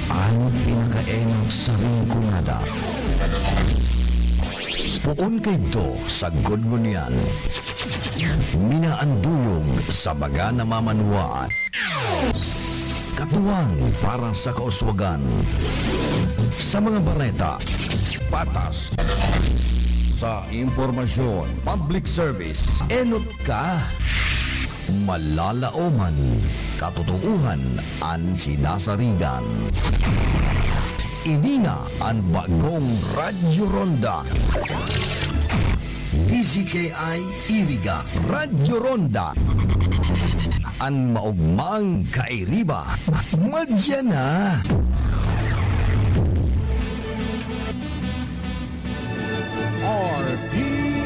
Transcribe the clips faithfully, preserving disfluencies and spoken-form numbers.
An pinakaenot sa ringkonada. Poon kaidto sagkod ngunyan. Minaanduyog sa baga na mamanuwaan. Katuwang para sa kauswagan. Sa mga bareta, patas. Sa impormasyon, public service, enot ka. Malalaoman, katotoohan an sinasarigan. Ini na an bagong Radyo Ronda. D Z K I Iriga, Radyo Ronda. An maogmang kairiba, madya na. R P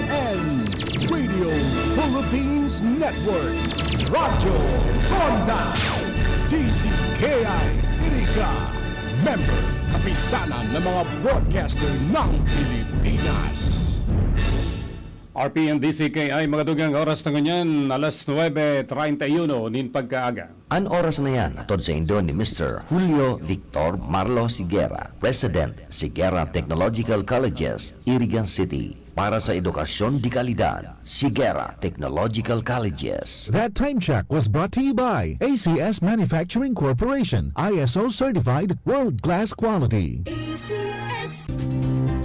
N, Radio Philippines Network, Radyo Ronda, D Z K I Iriga, member, kapisanan ng mga broadcaster ng Pilipinas. R P N D C K I, mga tugang, oras na ngunyan, alas nuebe treinta y uno nin pagkaaga. An oras na yan, hatod saindo ni Mister Julio Victor Marlo Siguera, President, Siguera Technological Colleges, Iriga City. Para sa edukasyon de kalidad, Siguera Technological Colleges. That time check was brought to you by A C S Manufacturing Corporation, I S O certified, world-class quality. A C S.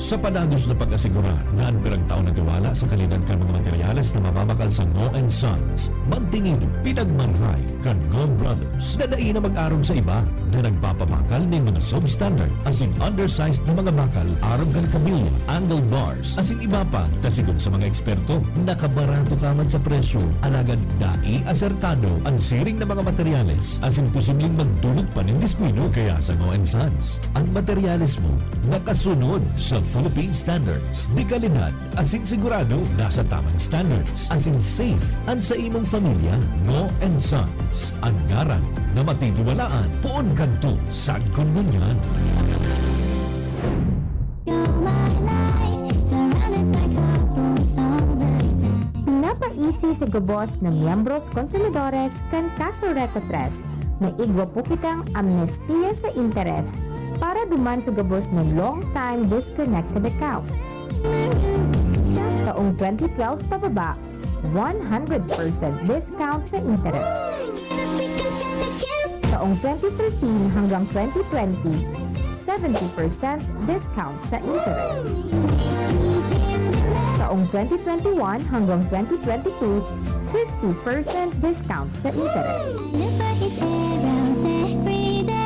Sa padagos na pag-asigurar na an piragtao na tiwala sa kalidad kan mga materyales na mababakal sa Ngo and Sons, magtingido, pinagmarhay kan Ngo Brothers na dai na mag-arog sa iba na nagpapabakal nin mga substandard asin undersized na mga bakal arog kan kabilya, angle bars, asin iba pa, ta sigon sa mga eksperto, nakabarato ka man sa presyo, alagad dai asertado an siring na mga materyales asin posibleng magdulot pa nin diskuido. Kaya sa Ngo and Sons, an materyales mo nakasunod sa Philippine standards de kalidad asin sigurado nasa tamang standards asin safe an sa imong pamilya. Ngo and Sons, an ngaran na matitiwalaan poon kadto sagkod ngunyan. Pinapaisi sa gabos na miyembros konsumidores kan Kaso Reco tres na igwa po kitang amnestiya sa interes para duman sa gabos na long time disconnected accounts. Taong twenty twelve pababa, one hundred percent discount sa interes. Taong twenty thirteen hanggang twenty twenty, seventy percent discount sa interes. Taong twenty twenty-one hanggang twenty twenty-two, fifty percent discount sa interes.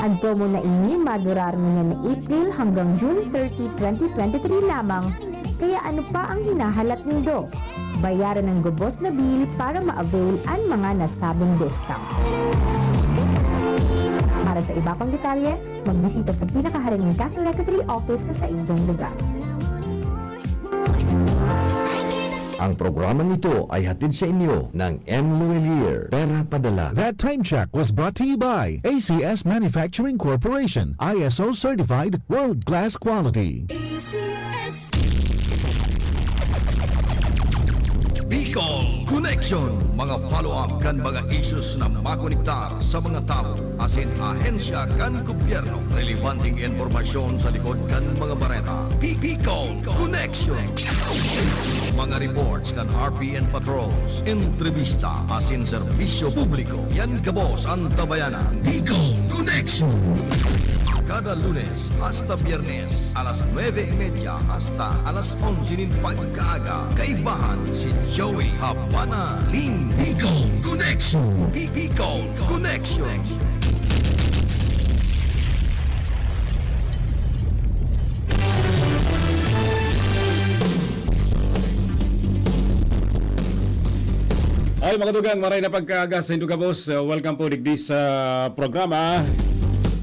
Ang promo na ini madurar ngunyan na April hanggang June thirty, twenty twenty-three lamang, kaya ano pa ang hinahalat nindo? Bayaran ang gabos na bill para ma-avail an mga nasabing discount. Para sa iba pang detalye, magbisita sa pinakaharaning Kaso Reco three office sa saindong lugar. Ang programang ito ay hatid sa inyo ng M Luelier, Pera Padala. That time check was brought to you by A C S Manufacturing Corporation, I S O certified, world-class quality. A C S. Bicol Connection, mga follow-up kan mga issues na makonektar sa mga tawo asin ahensya kan gobyerno. Relebanteng impormasyon sa likod kan mga bareta. Bi-, Bicol Connection. Mga reports kan R P N patrols, entrevista asin serbisyo publiko. Yan gabos an tabayanan. Bicol Connection. Kada Lunes hasta Biyernes, alas nuebe y media hasta alas onse nin pagkaaga. Kaibahan si Joey Habana nin Bicol Connection. Bi-, Bicol Connection. Ay, mga tugang, maray na pagkaaga sa indo gabos. Uh, welcome po digdi sa programa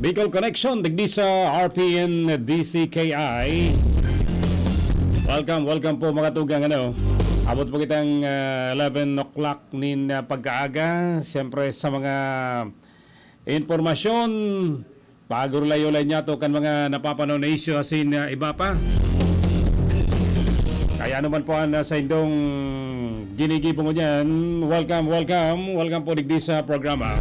Bicol Connection, digdi sa R P N D C K I. Welcome, welcome po, mga tugang, ano. Abot po kitang, uh, eleven o'clock nin, uh, pagkaaga. Siyempre, sa mga impormasyon, pagurulay-ulay niyato kan mga napapanon na isyu asin, ah, iba pa. Kaya ano man po ang, ah, saindong ginigibo ngunyan, welcome, welcome, welcome po digdi sa programa.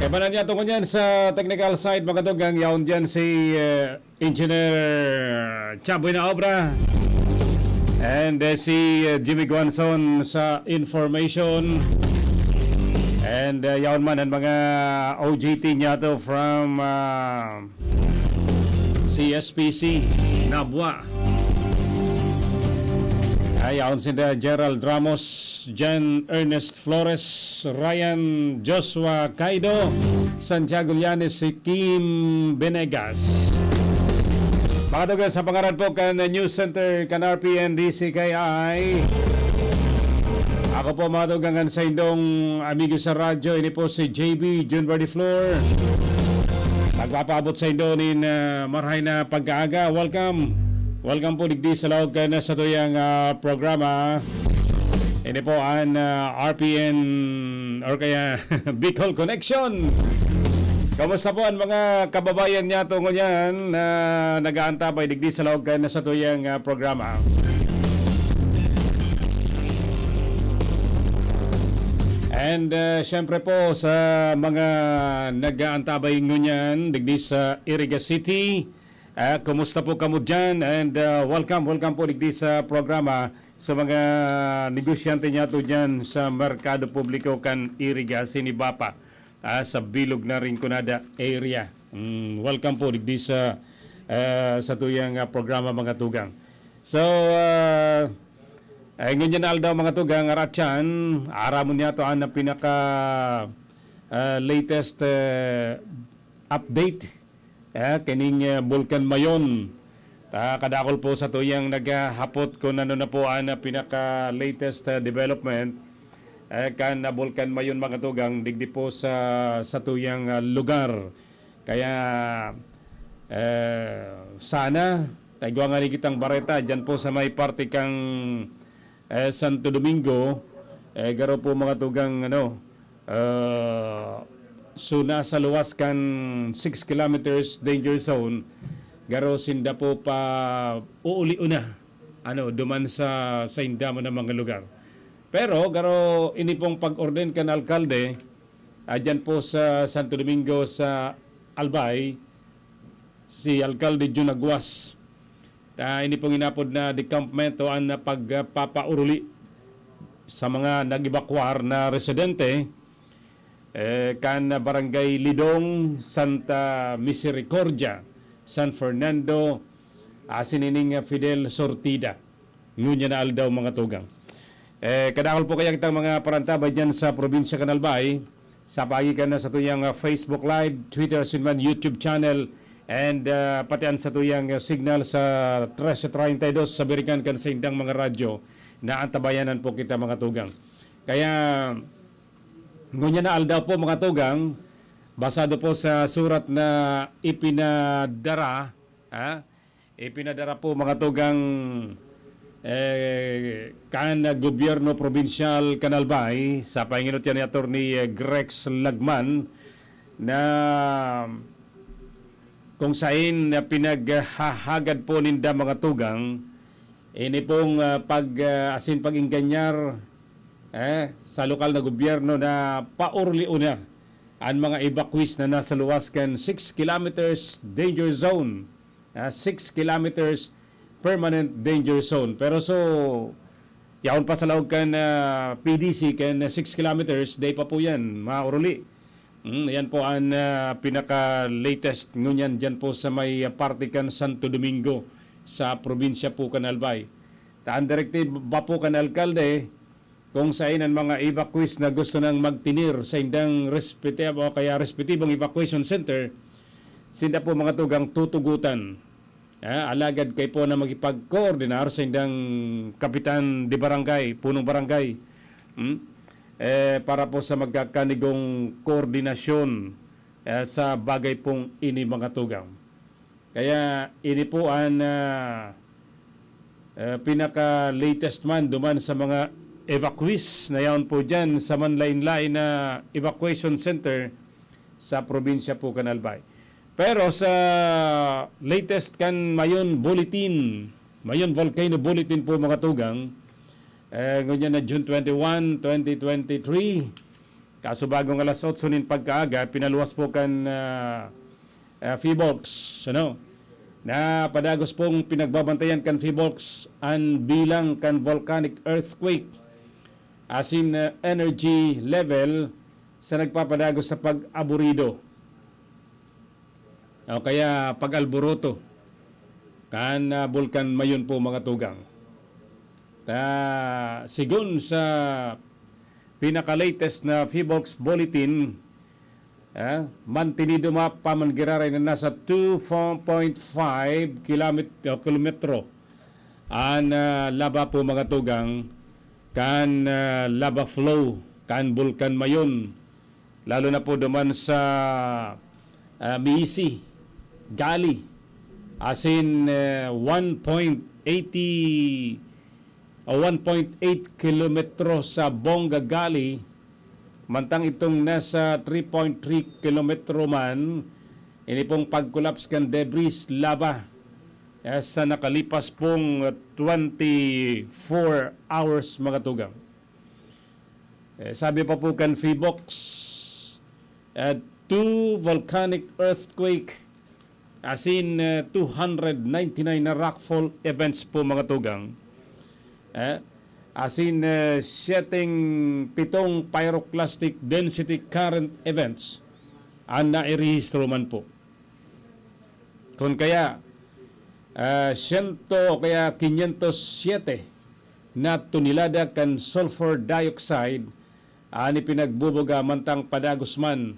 Ibanan niya tungkol yan sa technical side, mga tugang, yaon dyan si eh, Engineer Chaboy na Obra and eh, si eh, Jimmy Guanzon sa information. And eh, yaon man ang mga O J T niya to from ah, C S P C Nabua. Ay, yaon sinda Gerald Ramos, Jan Ernest Flores, Ryan Joshua Caido, Santiago Llanes, si Kim Venegas. Mga tugang, sa pangaran po kan News Center kan R P N D C K I, ako po, mga tugang, kan saindong amigo sa radyo, ini po si J B Junbar de Flor. Magpapaabot saindo nin ah, marhay na pagkaaga. Welcome. Welcome po digdi sa laog kan satuyang ah, programa. Ini po ang ah, R P N or kaya Bicol Connection. Kamusta po ang mga kababayan niyato ngunyan na nag-aantabay digdi sa laog kan satuyang ah, programa? And uh, syempre po sa mga nag-aantabay ngunyan digdi sa Iriga City, uh, kumusta po kamo dyan? And uh, welcome, welcome po digdi sa programa sa mga negosyante niyato dyan sa Merkado Publiko kan Iriga, Sinibapa, ah, sa Bilog na Rinconada area. Mm, welcome po digdi sa uh, sa tuyang uh, programa, mga tugang. So, uh, ay, ngunyan na aldaw, mga tugang, aratyan, aramon niyato ang pinaka ah, latest eh, update eh, kining eh, Bulkan Mayon. Ta kadakol po sa tuyang naghahapot kung ano na po ang ah, pinaka-latest ah, development eh, kan ah, Bulkan Mayon, mga tugang, digdi po sa sa tuyang ah, lugar. Kaya eh, sana taigwa nga kitang bareta dyan po sa may parte kang eh, Santo Domingo, eh, garo po, mga tugang, ano, ah, so nasa luwas kan six kilometers danger zone, garo sinda po pa uulion na, ano, duman sa, sa inda man na mga lugar. Pero garo ini pong pag-orden kan alkalde, ah, dyan po sa Santo Domingo sa Albay, si Alkalde Jun Aguas. Ah, ini pong inapod na decampment o ang pagpapauruli sa mga nag-evacuar na residente eh, kan Barangay Lidong, Santa Misericordia, San Fernando, asin ining Fidel Sortida. Ngunyan na aldaw, mga tugang. Eh, kadakol po kaya kitang mga parantabay dyan sa probinsya kan Albay, sa paagi kan na sa tuyang ah, Facebook Live, Twitter, asin man YouTube channel, and ah, pati an sa tuyang ah, signal sa trese treinta y dos sa Birikan kan sa indang mga radyo na antabayanan po kita, mga tugang. Kaya, ngunyan na aldaw po, mga tugang, basado po sa surat na ipinadara, ha? Ipinadara po, mga tugang, eh, kan gobyerno probinsyal kan Albay, sa painginot yan ni Attorney eh, Grex Lagman, na kung sain na pinaghahagad po ninda, mga tugang, ini pong ah, pag ah, asin pag-ingganyar eh, sa lokal na gobyerno na paurlion na an mga evacuees na nasa luwas kan six kilometers danger zone, ah, six kilometers permanent danger zone. Pero so, yaon pa sa laog kan ah, P D C kan six kilometers, day pa po yan, mauruli. Mm, yan po ang ah, pinaka-latest ngunyan dyan po sa may ah, parte kan Santo Domingo sa probinsya po kan Albay. Ta ang direktiba po kan alkalde, kung sain ang mga evacuees na gusto nang magtinir sa indang respetib o kaya respetibong evacuation center, sinda po, mga tugang, tutugutan. Ah, alagad kay po na makipag-coordinar sa indang kapitan de barangay, punong barangay. Hmm? Eh, para po sa magkakanigong koordinasyon eh, sa bagay pong ini, mga tugang. Kaya ini po ang ah, eh, pinaka-latest man duman sa mga evacuees na yaon po dyan sa manlain-lain na evacuation center sa probinsya po kan Albay. Pero sa latest kan Mayon Bulletin, Mayon Volcano Bulletin po, mga tugang, eh, ngunyan na June twenty-one, twenty twenty-three, Kaso bagong alas otso nin pagkaaga, pinaluwas po kan, ah, ah, PHIVOLCS, ano? Na padagos pong pinagbabantayan kan PHIVOLCS an bilang kan volcanic earthquake, asin, ah, energy level sa nagpapadagos sa pag-aburido o kaya pag-alboroto kan, ah, Bulkan Mayon po, mga tugang. Ta, sigon sa pinaka-latest na PHIVOLCS bulletin, ah, mantinido ma pa man giraray na nasa two point five kilomet-, o kilometro an, ah, laba po, mga tugang, kan, ah, lava flow kan Bulkan Mayon, lalo na po duman sa, ah, Misi, Gali, asin, eh, one point eighty o one point eight kilometro sa Bonga Gali, mantang itong nasa three point three kilometro man, ini pong pag-collapse kan debris lava, eh, sa nakalipas pong twenty-four hours, mga tugang. Eh, sabi pa po kan PHIVOLCS, eh, two volcanic earthquake, asin, eh, two hundred ninety-nine na rockfall events po, mga tugang. Eh, asin, eh, siyeteng, pitong pyroclastic density current events an nairehistro man po. Kun kaya, ah, siyento o kaya quinientos siete na tonelada kan sulfur dioxide an ipinagbubuga, mantang padagos man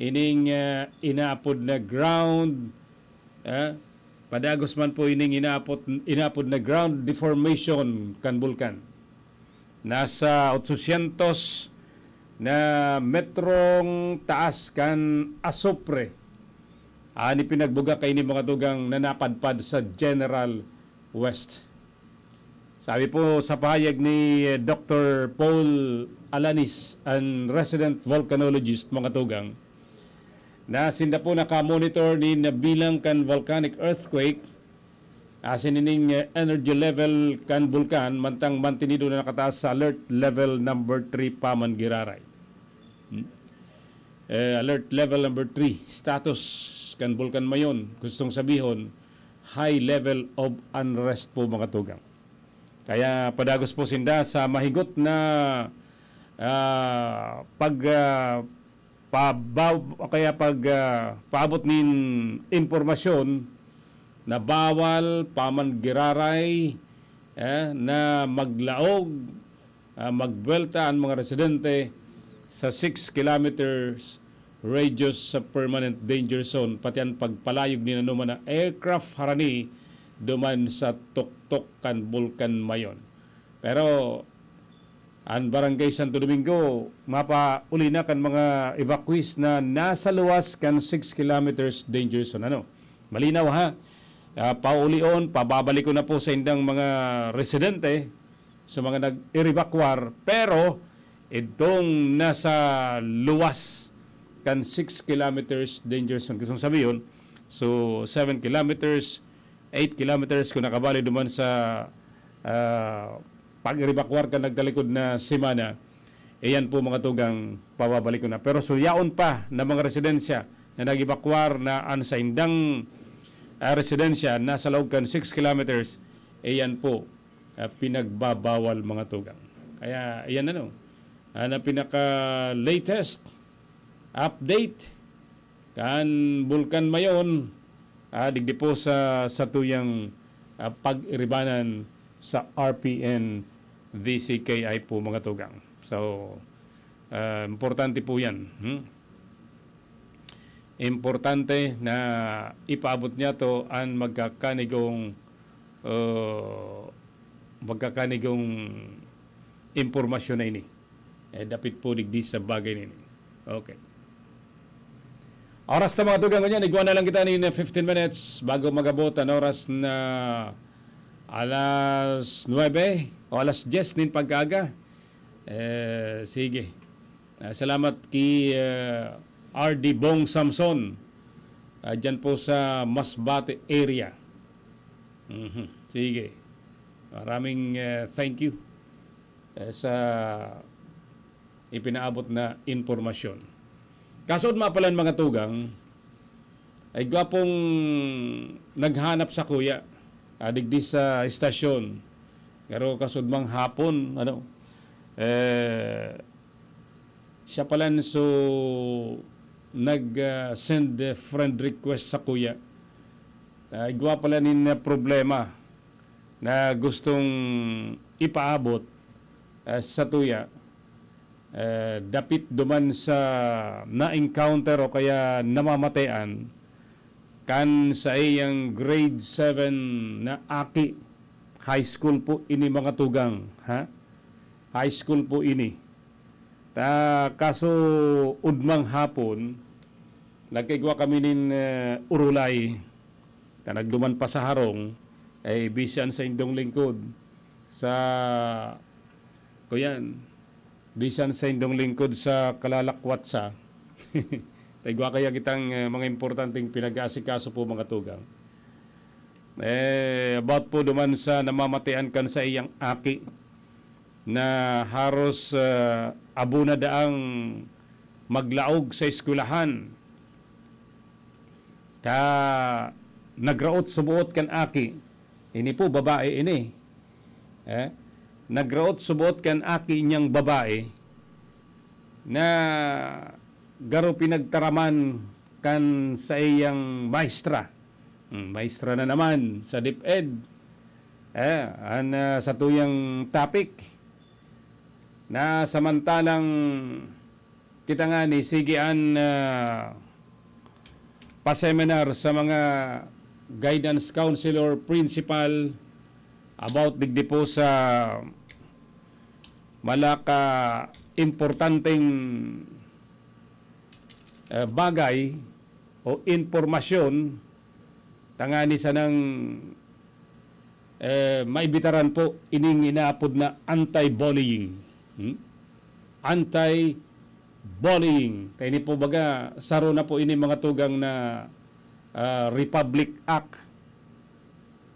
ining, ah, inaapod na ground, ah, padagos man po ining inaapod, inaapod na ground deformation kan bulkan. Nasa otsosyentos na metrong taas kan asupre an ipinagbuga kaini, mga tugang, na napadpad sa General West. Sabi po sa pahayag ni, eh, Doktor Paul Alanis, an resident volcanologist, mga tugang, na sinda po naka-monitor nin bilang kan volcanic earthquake, asin ining, eh, energy level kan bulkan, mantang mantinido na nakataas sa alert level number three pa man giraray. Hmm? Eh, alert level number three status kan Bulkan Mayon, gustong sabihon, high level of unrest po, mga tugang. Kaya padagos po sinda sa mahigot na, ah, pag, ah, pabaw-, o kaya pag, ah, paabot nin impormasyon na bawal pa man giraray, eh, na maglaog, ah, magbuwelta an mga residente sa six kilometers radius sa permanent danger zone, pati an pagpalayog nin anoman na aircraft harani duman sa tuktok kan Bulkan Mayon. Pero an Barangay Santo Domingo, mapauli na kan mga evacuees na nasa luwas kan six kilometers danger zone. Ano? Malinaw, ha? Ah, paulion, pababalikon na po sa indang mga residente, sa mga nag-evacuar, pero itong nasa luwas kan six kilometers danger zone, gustong sabihon, so, seven kilometers, eight kilometers, kung nakabali duman sa, ah, pag-evacuar kan nagtalikod na semana, iyan po, mga tugang, pababalik ko na. Pero so, yaon pa na mga residensya na nag-evacuar na an saindang, ah, residensya nasa laog kan six kilometers, iyan po, ah, pinagbabawal, mga tugang. Kaya, iyan ano, ah, na pinaka-latest update kan Bulkan Mayon, ah, digdi po sa satuyang, ah, pag-iribanan sa R P N D C K I po, mga tugang. So, ah, importante po yan, hmm? Importante na ipaabot niyato an magkakanigong, ah, magkakanigong impormasyon na ini. Eh, dapit po digdi sa bagay na ini. Okay. Oras na, mga tugang, ngunyan, igwa na lang kita nin fifteen minutes bago mag-abot an oras na alas nuebe o alas dyes nin pagkaaga. Eh, sige. Ah, salamat ki, eh, R D Bong Samson. Ah, dyan po sa Masbate area. Mhm. Sige. Maraming, eh, thank you, eh, sa ipinaabot na impormasyon. Kasunod man palan, mga tugang, ay igwa pong naghanap sakuya, ah, digdi sa estasyon. Pero kasunod man hapon, ano, eh, siya palan so nag, ah, send friend request sakuya. Ah, igwa palan nin problema na gustong ipaabot, ah, satuya. Eh, dapit duman sa na-encounter o kaya namamatean kan saiyang grade seven na aki. High school po ini, mga tugang, ha? High school po ini. Ta, kaso, ugmang hapon, nagkaigwa kami nin, eh, urulay. Ta nagduman pa sa harong, eh, busy an saindong lingkod sa, kuyan, busy an saindong lingkod sa kalalakwat sa. Ta igwa kaya kitang, eh, mga importanteng pinag-aasikaso po, mga tugang. Eh, about po duman sa namamatean kan saiyang aki na haros, eh, abo na daang maglaog sa eskwelahan. Ta nagraot suboot kan aki, ini po, babae ini. Eh, nagraot suboot kan aki niyang babae na garo pinagtaraman kan saiyang maestra. Hmm, maestra na naman sa DepEd. Eh, an, ah, satuyang topic na samantalang kita ngani, sige an, ah, pa-seminar sa mga guidance counselor, principal, about digdi po sa malaka importanteng, eh, bagay o impormasyon tangani sanang, eh, maibitaran po ining inaapod na anti-bullying. Hmm? Anti-bullying. Kaya ini po, baga, saro na po ini, mga tugang, na, ah, Republic Act.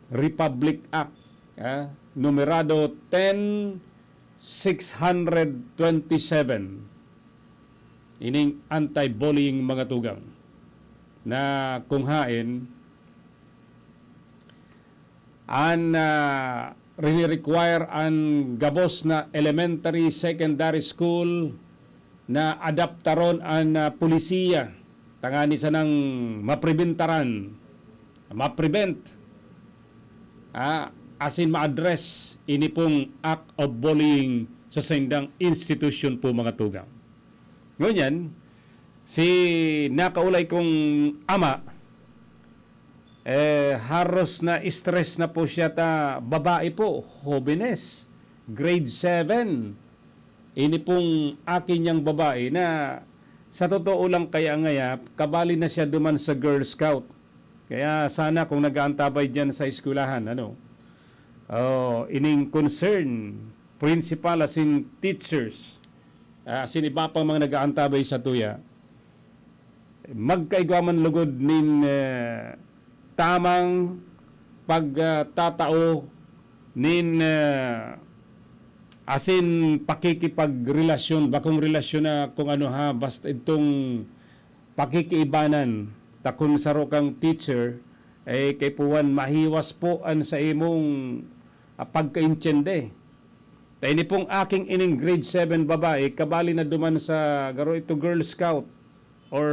Republic Act, ah, numerado ten six hundred twenty-seven. Ining anti-bullying, mga tugang, na kung haen, an, ah, rinirequire an gabos na elementary, secondary school na adaptaron an, ah, polisiya tangani sanang mapribentaran, ma-prevent, ah, asin ma-address ini pong act of bullying sa saindang institusyon po, mga tugang. Ngunyan, si nakaulay kong ama, eh, haros na-stress na po siya ta babae po, hobenes, grade seven. Ini pong aki niyang babae na sa totoo lang kaya ngaya, kabali na siya duman sa Girl Scout. Kaya sana kung nag-aantabay diyan sa eskwelahan, ano, oh, ining concern, principal asin teachers, ah, asin iba pang mga nag-aantabay satuya, magkaigwa man lugod nin, eh, tamang pagtatao nin, eh, asin pakikipagrelasyon, bakong relasyon na kung ano ha, basta itong pakikiibanan. Ta kun saro kang teacher, eh, kaipuhan mahiwas po an sa imong, ah, pagkaintindi. Ta ini pong aking ining grade seven babae, kabali na duman sa garo ito Girl Scout or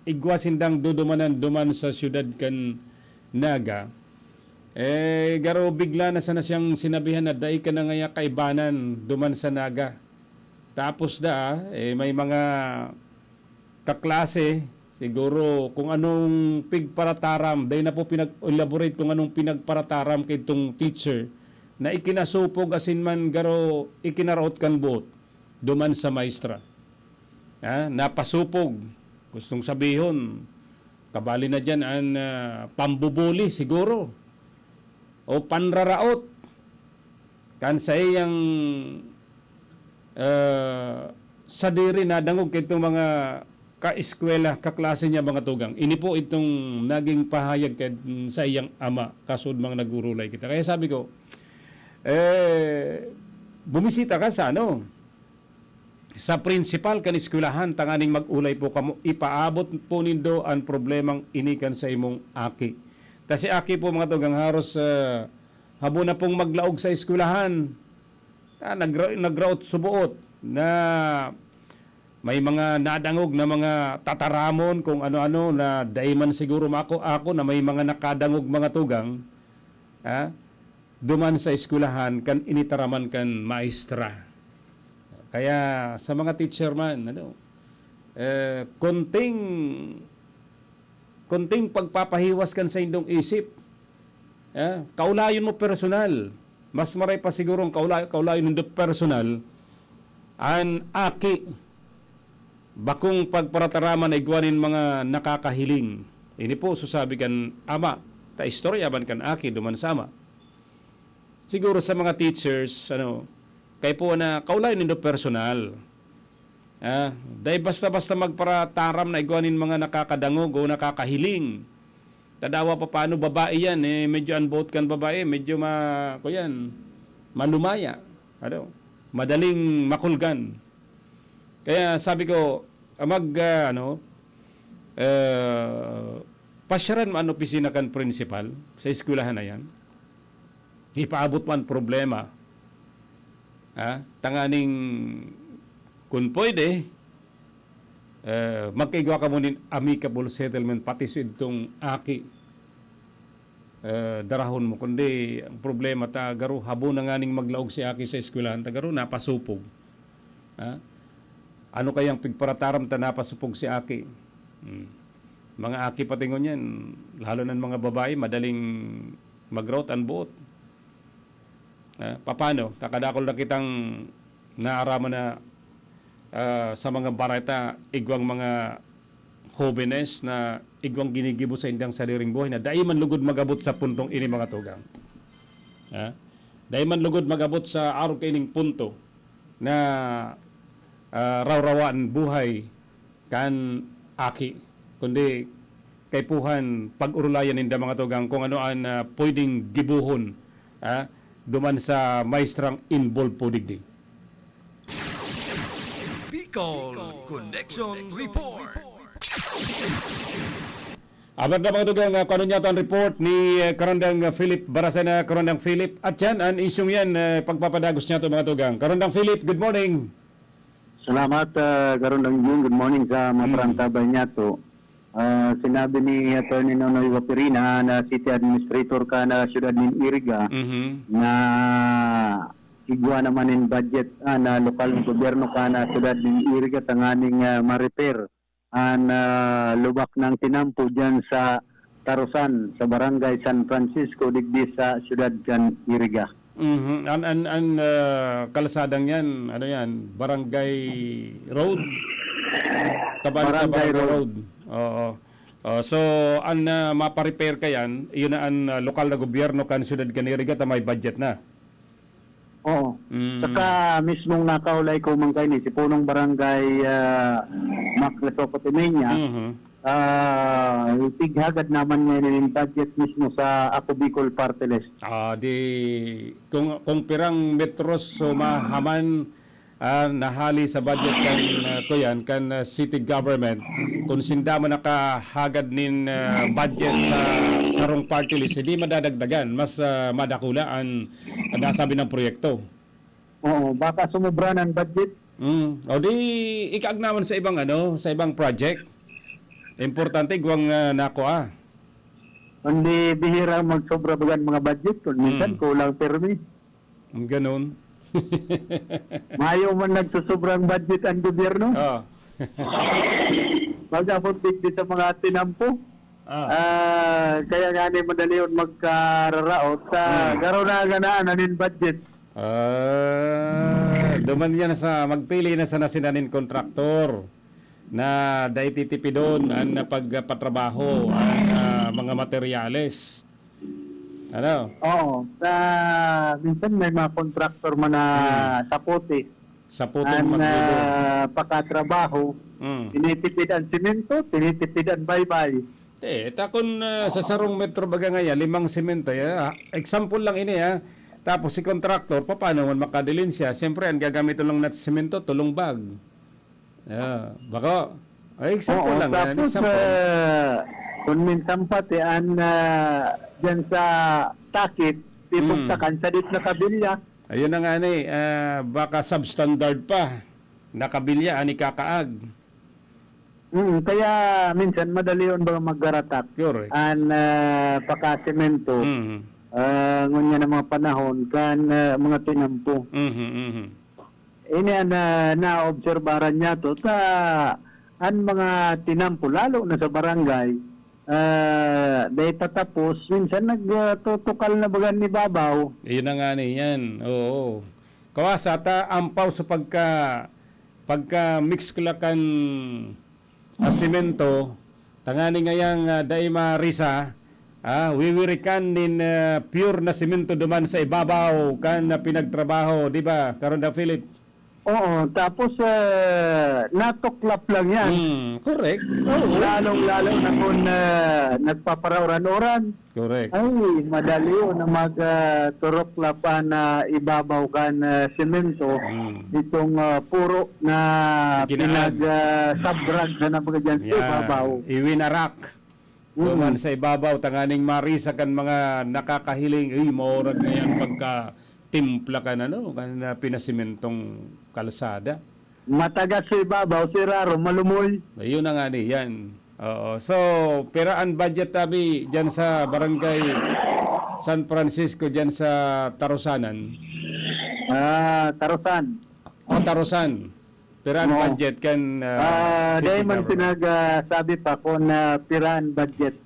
igwa sindang dudumanan duman sa siyudad kan Naga. Eh, garo bigla na sana siyang sinabihan na dai ka na ngaya kaibanan duman sa Naga. Tapos da, eh, may mga kaklase, siguro kung anong pigparataram, dai na po pinag-elaborate kung anong pinagparataram kay itong teacher na ikinasupog asin man garo ikinaraot kan boot duman sa maestra. Ha? Napasupog. Gustong sabihon, kabali na diyan an, ah, pambubuli siguro o panraraot kan saiyang, ah, sadiri na dangog kay itong mga kaeskwela, kaklase niya, mga tugang. Ini po itong naging pahayag kay, sa iyang ama, kasud mga nagurulay kita. Kaya sabi ko, eh, bumisita ka sa ano, sa prinsipal kan eskwelahan tanganing mag-olay po kamo, ipaabot po nindo an problemang ini kan saimong aki. Ta si aki po, mga tugang, haros, ah, habo na pong maglaog sa eskwelahan. Ah, nagra-, nagraot suboot na may mga nadangog na mga tataramon kung ano-ano na dai man siguro mako-, ako na may mga nakadangog, mga tugang, ah, duman sa eskwelahan kan initaraman kan maestra. Kaya sa mga teacher man, ano, eh, konting, konting pagpapahiwas kan saindong isip. Ah, kaulayon mo personal. Mas maray pa siguro ang kaula-, kaulayon nindo personal, an aki, bakong pagparataraman na igwa nin mga nakakahiling. Ini po susabi kan ama, ta istorya man kan aki duman sa ama. Siguro sa mga teachers, ano, kay po na kaulayon nindo personal. Ah, dai basta-basta magparataram na igwa nin mga nakakadangog o nakakahiling. Tadawa pa paano babae yan, eh, medyo an boot kan babae, medyo ma-, kuyan, malumaya, ano, madaling makulgan. Kaya sabi ko, ah, mag, ah, ano, eh, pasyaran mo an opisina kan principal sa eskwelahan na yan. Ipaabot mo an problema. Ha? Tanganing, kun pwede, eh, magkaigwa kamo nin amicable settlement, pati sa idtong aki, eh, darahon mo. Kundi, ang problema, ta garo, habo na nganing maglaog si aki sa eskwelahan, ta garo, napasupog. Ha? Ano kayang pigparataram ta napasupog si aki? Hmm. Mga aki pati ngunyan, lalo na mga babae, madaling magraot an boot. Ah, papano? Kakadakol na kitang naaraman na, ah, sa mga bareta, igwang mga hobenes na igwang ginigibo sa indang sadiring buhay na dai man lugod mag-abot sa puntong ini, mga tugang. Ah, dai man lugod mag-abot sa arog kaining punto na, ah, rawrawaan buhay kan aki, kundi kaipuhan pag-orolayan ninda, mga tugang, kung ano an, ah, pwedeng gibohon, ah, duman sa maestrang involved po digdi. Bicol Connection Report. Abot na, mga tugang, ah, kung ano niya to ang report ni, eh, Karandang Philip Barasena. Karandang Philip, at yan, ang isyong yan, eh, pagpapadagos niya to, mga tugang. Karandang Philip, good morning. Salamat, ah, Karandang Jun. Good morning sa mga Mm. parantabay niya to. Ah, sinabi ni Attorney Nonoy Waperina na city administrator ka na siyudad nin Iriga Mhm. na igwa naman in budget, ah, na lokal na gobyerno ka na siyudad nin Iriga tanganing, ah, ma-repair an, ah, lubak nang tinampo diyan sa Tarusan, sa Barangay San Francisco, digdi sa siyudad kan Iriga. Mhm. An, an, an, ah, kalsadang yan, ano yan, Barangay Road? Tabang sa Barangay Barangay Road. Road. Oo. Oh, so, an, ah, mapa-repair ka yan, iyon na an, ah, lokal na gobyerno kan siyudad kan Iriga ta may budget na. Oo. Mm. Saka mismong nakaulay ko man kayo ni si Punong Barangay, ah, Mac Lesoco Timeña, Mhm. ah, tighagad naman ngayon yung budget mismo sa Ako Bicol Party List. Ah, di, kung, kung pirang metros so mahaman, ah, nahali sa budget kan, ah, kuyan, kan, ah, city government, kung sinda man nakahagad nin, ah, budget sa sarong party list, hindi madadagdagan, mas, ah, madakula an nasabi ng proyekto. Oo, baka sumobra ng budget. Mm. O di, ikaag naman sa ibang, ano, sa ibang project. Importante, igwang, ah, nakuha. Kundi bihira magsobra bagan mga budget, kung minsan Mm. kulang pirmi. Ang ganun. Mayo man nagsusobrang budget ang gobyerno. Oo. Pag-abot digdi sa mga tinampo, Ah. ah, kaya nga ni madali yun magkararaot sa Hmm. garo na ganaan, anin budget. Ah, duman yan sa magpili na sana sinanin kontraktor na dai titipidon an pagpatrabaho, an, ah, mga materyales. Ano? Oo, sa, minsan may mga kontraktor man na Hmm. sapote. Sapote An, magbibo. ah, pakatrabaho, Hmm. tinitipid ang simento, tinitipid ang baybay. Eh, ta kun, ah, sa sarong metro baga ngaya, limang semento, ya, example lang ini, ha. Tapos si kontraktor, paano man makadilin siya? Siyempre, ang gagamiton lang na semento, tulong bag. Yeah. Bako, ay, example Oo, lang yan, tapos, example. ah, kung minsan pati an, ah, dyan sa takip, Mm. pipugtakan sa dit na kabilya. Ayun na nga ni, ah, baka substandard pa. Nakabilya, ani kakaag. Mm, kaya minsan madali yun ba magkaratak Correct. an, ah, pakasemento. Mhm. Ah, ngunyan ang mga panahon kan, ah, mga tinampo. Mhm, mhm. Ini an, ah, naobserbaran niya to sa an mga tinampo, lalo na sa barangay, ah, dai tatapos, minsan nagtutukal na baga an ibabaw. Iyon na nga ni yan, oo. Kawasa ta ampaw sa pagka, pagka-mix ko la kan, ah, semento, tangani ngayang, ah, dai marisa, ah, wiwirikan nin, ah, pure na semento duman sa ibabaw kan, ah, pinagtrabaho, di ba, Karonda Philip? Oo, tapos, ah, natuklap lang yan. Hmm, correct. Oo. Lalong-lalo na kung, ah, nagpaparauran-uran. Correct. Ay, madali yun na mag, ah, turuklap an, ah, ibabaw kan, ah, semento. Hmm. Itong, ah, puro na Ikinaag. pinag, ah, sabrag na nabaga dyan sa Yan. ibabaw. Iwinarak. Mm. Duman sa ibabaw, tanganing marisa kan mga nakakahiling, "Uy, maurag na yan pagka timpla kan ano, kan, ah, pinasimentong kalsada." Matagas sa ibabaw, si Raro, malumoy. Ayun na nga ni, yan. Oo. So, pira an budget tabi dyan sa Barangay San Francisco, dyan sa Tarusanan? Ah, Tarusan. O, Tarusan. Pira an Oo. budget kan, ah, Ah, city dahil man government? pinag, ah, sabi pa kung, ah, pira an budget.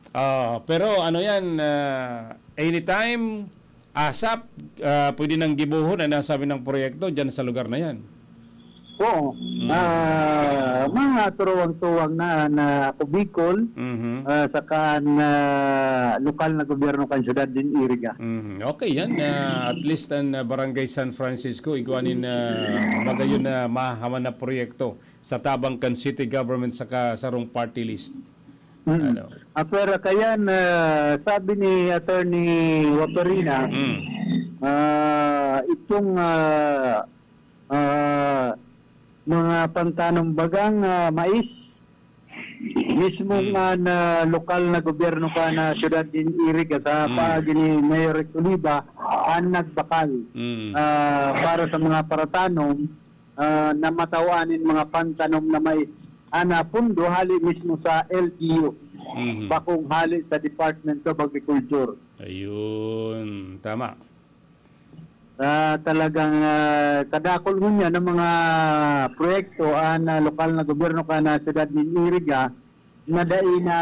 Ah, pero ano yan, ah, anytime, ASAP, ah, pwede nang gibohon ang nasabi ng proyekto dyan sa lugar na yan. Oo. Mm. Ah, mga turuwang-tuwang na, na ako Bicol, Mhm. ah, saka ang, ah, lokal na gobyerno kan siyudad nin Iriga. Mhm. Okay yan. Ah, at least ang, ah, Barangay San Francisco, igwa nin, ah, magayon na mahahaman na proyekto sa tabang kan city government saka sarong party list. Mm. Ano? Apwera kayan, ah, sabi ni Attorney Waperina, Mm. ah, itong, ah, ah, mga pantanom bagang, ah, mais, mismo Mm. nga na lokal na gobyerno ka na siyudad din Iriga sa Mm. paagi ni Mayor Rex Oliva ang nagbakal, Mm. ah, para sa mga paratanom, ah, na matawan nin mga pantanom na mais ana pundo hali mismo sa L G U, Mhm. bakong hali sa Department of Agriculture. Ayun, tama. Ah, talagang, ah, kadakol ngunyan ng mga proyekto an, ah, lokal na gobyerno kan, ah, siyudad nin Iriga na dai na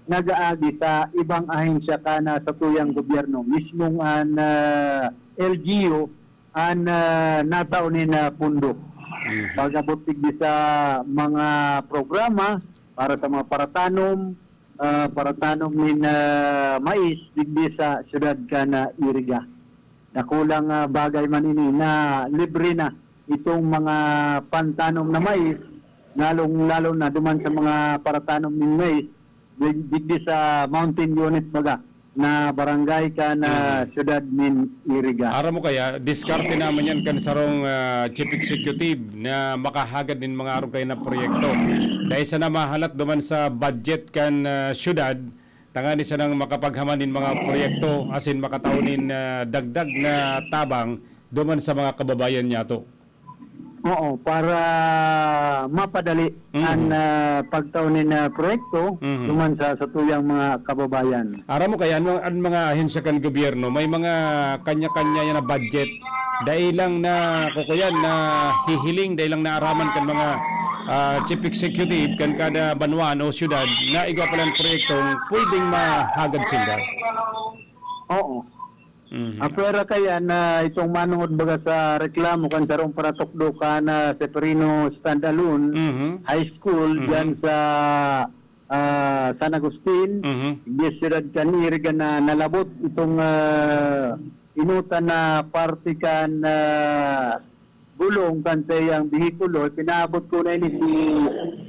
nag-aagi sa ibang ahensya kan, ah, satuyang gobyerno. Mismong an, ah, L G U an, ah, natao nin, ah, pundo. Mhm. Pag-abot digdi sa mga programa para sa mga paratanom, ah, paratanom nin, ah, mais digdi sa siyudad kan, ah, Iriga. Dakulang, ah, bagay man ini na libre na itong mga pantanom na mais, lalong-lalo na duman sa mga paratanom nin mais dig-, digdi sa mountain unit baga na barangay kan, ah, Mhm. siyudad nin Iriga. Aram mo kaya, diskarte naman yan kan sarong, ah, chief executive na makahagad nin mga arog kayo na proyekto. Dahil sana mahalat duman sa budget kan, ah, siyudad, tangani sanang makapaghaman nin mga proyekto, asin makatao nin, ah, dagdag na tabang duman sa mga kababayan niyato. Oo, para mapadali Mhm. an, ah, pagtao nin, ah, proyekto Mhm. duman sa satuyang mga kababayan. Aram mo kaya, ano, an mga ahensya kan gobyerno, may mga kanya-kanya yan na budget. Dai lang na, kukuyan, na hihiling, dai lang naaraman kan mga, ah, chief executive kan kada banwaan o siyudad na igwa palang proyektong pwedeng mahagad sinda. Oo. Mhm. Apwera kaya na itong manungod baga sa reklamo kan sarong paratukdo kan, ah, Seferino Standalone Mhm. High School Mhm. diyan sa, ah, San Agustin, Mhm. di siyudad kan Iriga na nalabot itong, ah, inutan na parte kan, ah, gulong kan saiyang behikulo, pinaabot ko na ini si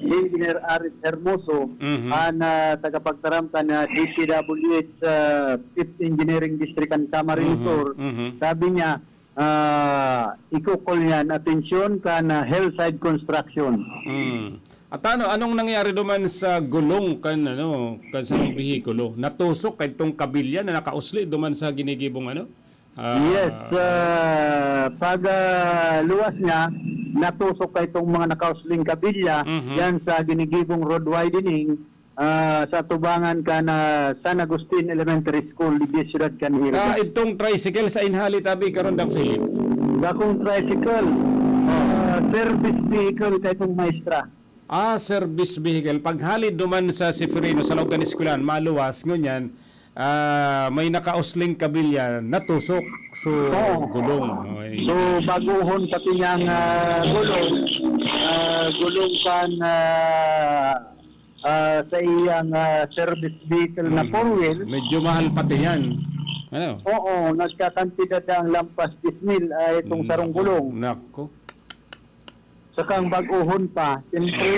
Engineer Aris Hermoso, Mhm. an, ah, tagapagtaram kan, ah, D P W H, ah, Fifth Engineering District kan Camarines Mhm, Sur. mhm. Sabi niya, ah, ikukol niyan atensyon kan, ah, hillside construction. Mm. At ano, anong nangyari duman sa gulong kan, ano, kan sa behikulo? Natusok kay itong kabilya na nakausli duman sa ginigibong, ano? Ah, Yes, ah, pag, ah, luwas niya, natusok kay itong mga nakausling kabilya Mhm. yan sa ginigibong road widening, ah, sa tubangan kan, ah, San Agustin Elementary School, digdi siyudad kan Iriga. Ah, itong tricycle sa inhali tabi, karon, Doc Philip? Dakong tricycle, ah, service vehicle kay itong maestra. Ah, service vehicle. Paghalid duman sa Seferino, sa laog kan eskwelahan, maluwas, ngunyan, ah, may nakausling kabilya, natusok. So, Oo. gulong. Ay, So, si baguhon pati niyang, ah, gulong, ah, gulong kan, ah, ah, sa iyang, ah, service vehicle na Hmm. four wheel. Medyo mahal pati yan. Ano? Oo, nagkakantidad ang lampas diyes mil, ah, itong Hmm, sarong gulong. nako. Sakang baguhon pa, siyempre,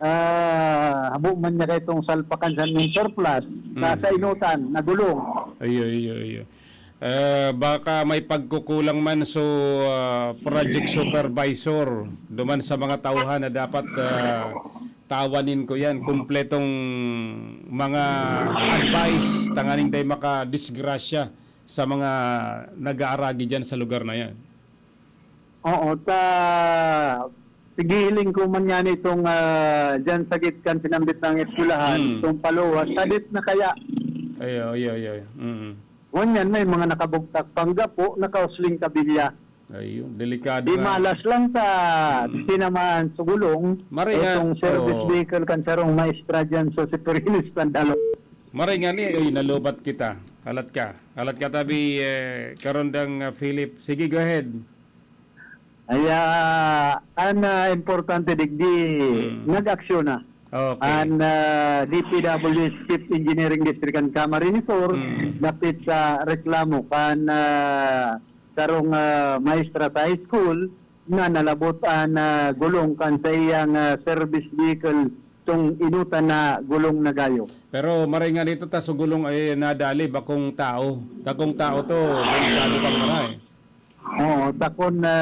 ah, habo man niya kay itong salpakan sa main surplus, sa Hmm. sainutan, na gulong. Iyo, iyo, iyo. Ah, baka may pagkukulang man, so, ah, project supervisor, duman sa mga tauhan na dapat, ah, tawanin ko yan, kumpletong mga advice, tanganing tayo makadisgrasya sa mga nag-aaragi dyan sa lugar na yan. Oo, ta, pigiling ko man yan itong, ah, dyan sa gitkan sinambit ng eskwelahan, Hmm. itong paluwas, sadit na kaya. Ayo, ayo, ayo, ayo. Mm. Ngunyan, may mga nakabugtak pang gapo, nakausling kabilya. Ayun, delikado Di nga. malas lang sa Hmm. tinamaan sa gulong, Maray nga, itong service oo. vehicle kan sarong maestra dyan sa Sipirilis, Pandalo. Maray nga ni, oy, nalubat kita. Halat ka. Halat ka, tabi, eh, karondang, ah, Philip. Sige, go ahead. Aya, an, ah, importante digdi, Hmm. nag-aksyon na. Okay. An, ah, D P W H Chief Engineering District kan Camarines Sur, Hmm. dapit sa reklamo kan, ah, sarong, ah, maestra sa high school na nalabot an, ah, gulong kan sa iyang, ah, service vehicle tong inutan na gulong na gayo. Pero maray nga dito ta sa gulong ay nadali, bakong tao. Dakong tao to, delikado pang maray. Oo, dakon na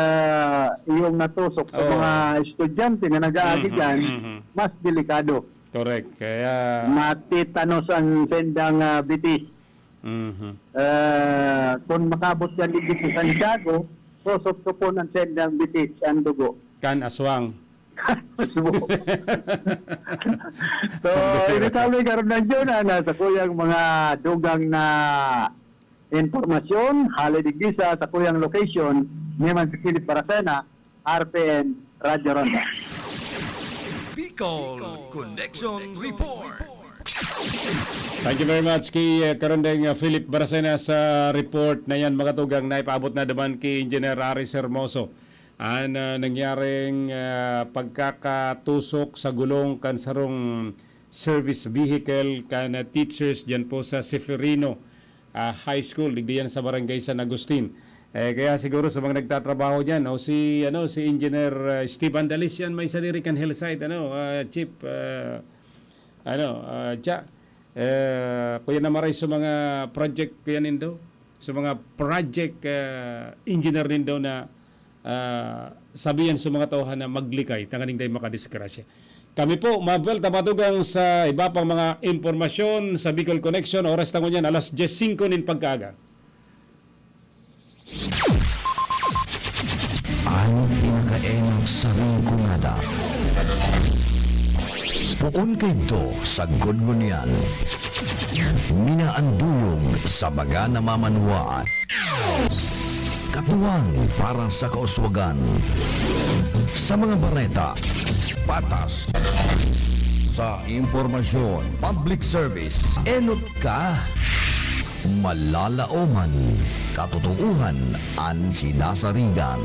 iyong natusok sa Oo. mga estudyante na nag-aagi Mhm, dyan, mhm. mas delikado. Correct. Kaya Matitanos ang sendang, ah, bitis. Mhm. Ah, kung makabot yan dito sa Santiago, susupsupon ang sendang bitis, ang dugo. Kan aswang. Subo. So, ini kami karon na dyan, ah, nasa kuyang mga dugang na impormasyon, hali digdi sa, sa kuyang location, ni man si Philip Baracena, R P N, Radyo Ronda. Bicol Connection Report. Thank you very much kay, uh, Karandeng, uh, Philip Baracena sa report na yan, mga tugang, na ipaabot na naman kay Engineer Aris Hermoso. An, uh, nangyaring, uh, pagkakatusok sa gulong kan sarong service vehicle kan, uh, teachers dyan po sa Seferino, uh, High School, digdi yan sa Barangay San Agustin. Eh, kaya siguro sa mga nagtatrabaho dyan, o si, ano, si Engineer, uh, Steve Andalisian, may sadiri kan hillside, ano, uh, Chief, uh, ano, uh, Cha, uh, kuya na maray sa mga project, kuya nindo, sa mga project, uh, engineer nindo na, ah, sabihan sa mga tauhan na maglikay, tanganing dai makadisgrasya. Kami po, mabuwelta matugang sa iba pang mga impormasyon sa Bicol Connection. Oras na ngunyan, alas dyes singko nin pagkaaga. Ang pinakaenot sa Rinconada. Poon kaidto sa Gudgunian. Minaanduyog sa mga namamanwaan. Katuwang para sa kauswagan. Sa mga bareta, patas. Sa impormasyon, public service, enot ka. Malalaoman, katotoohan an sinasarigan.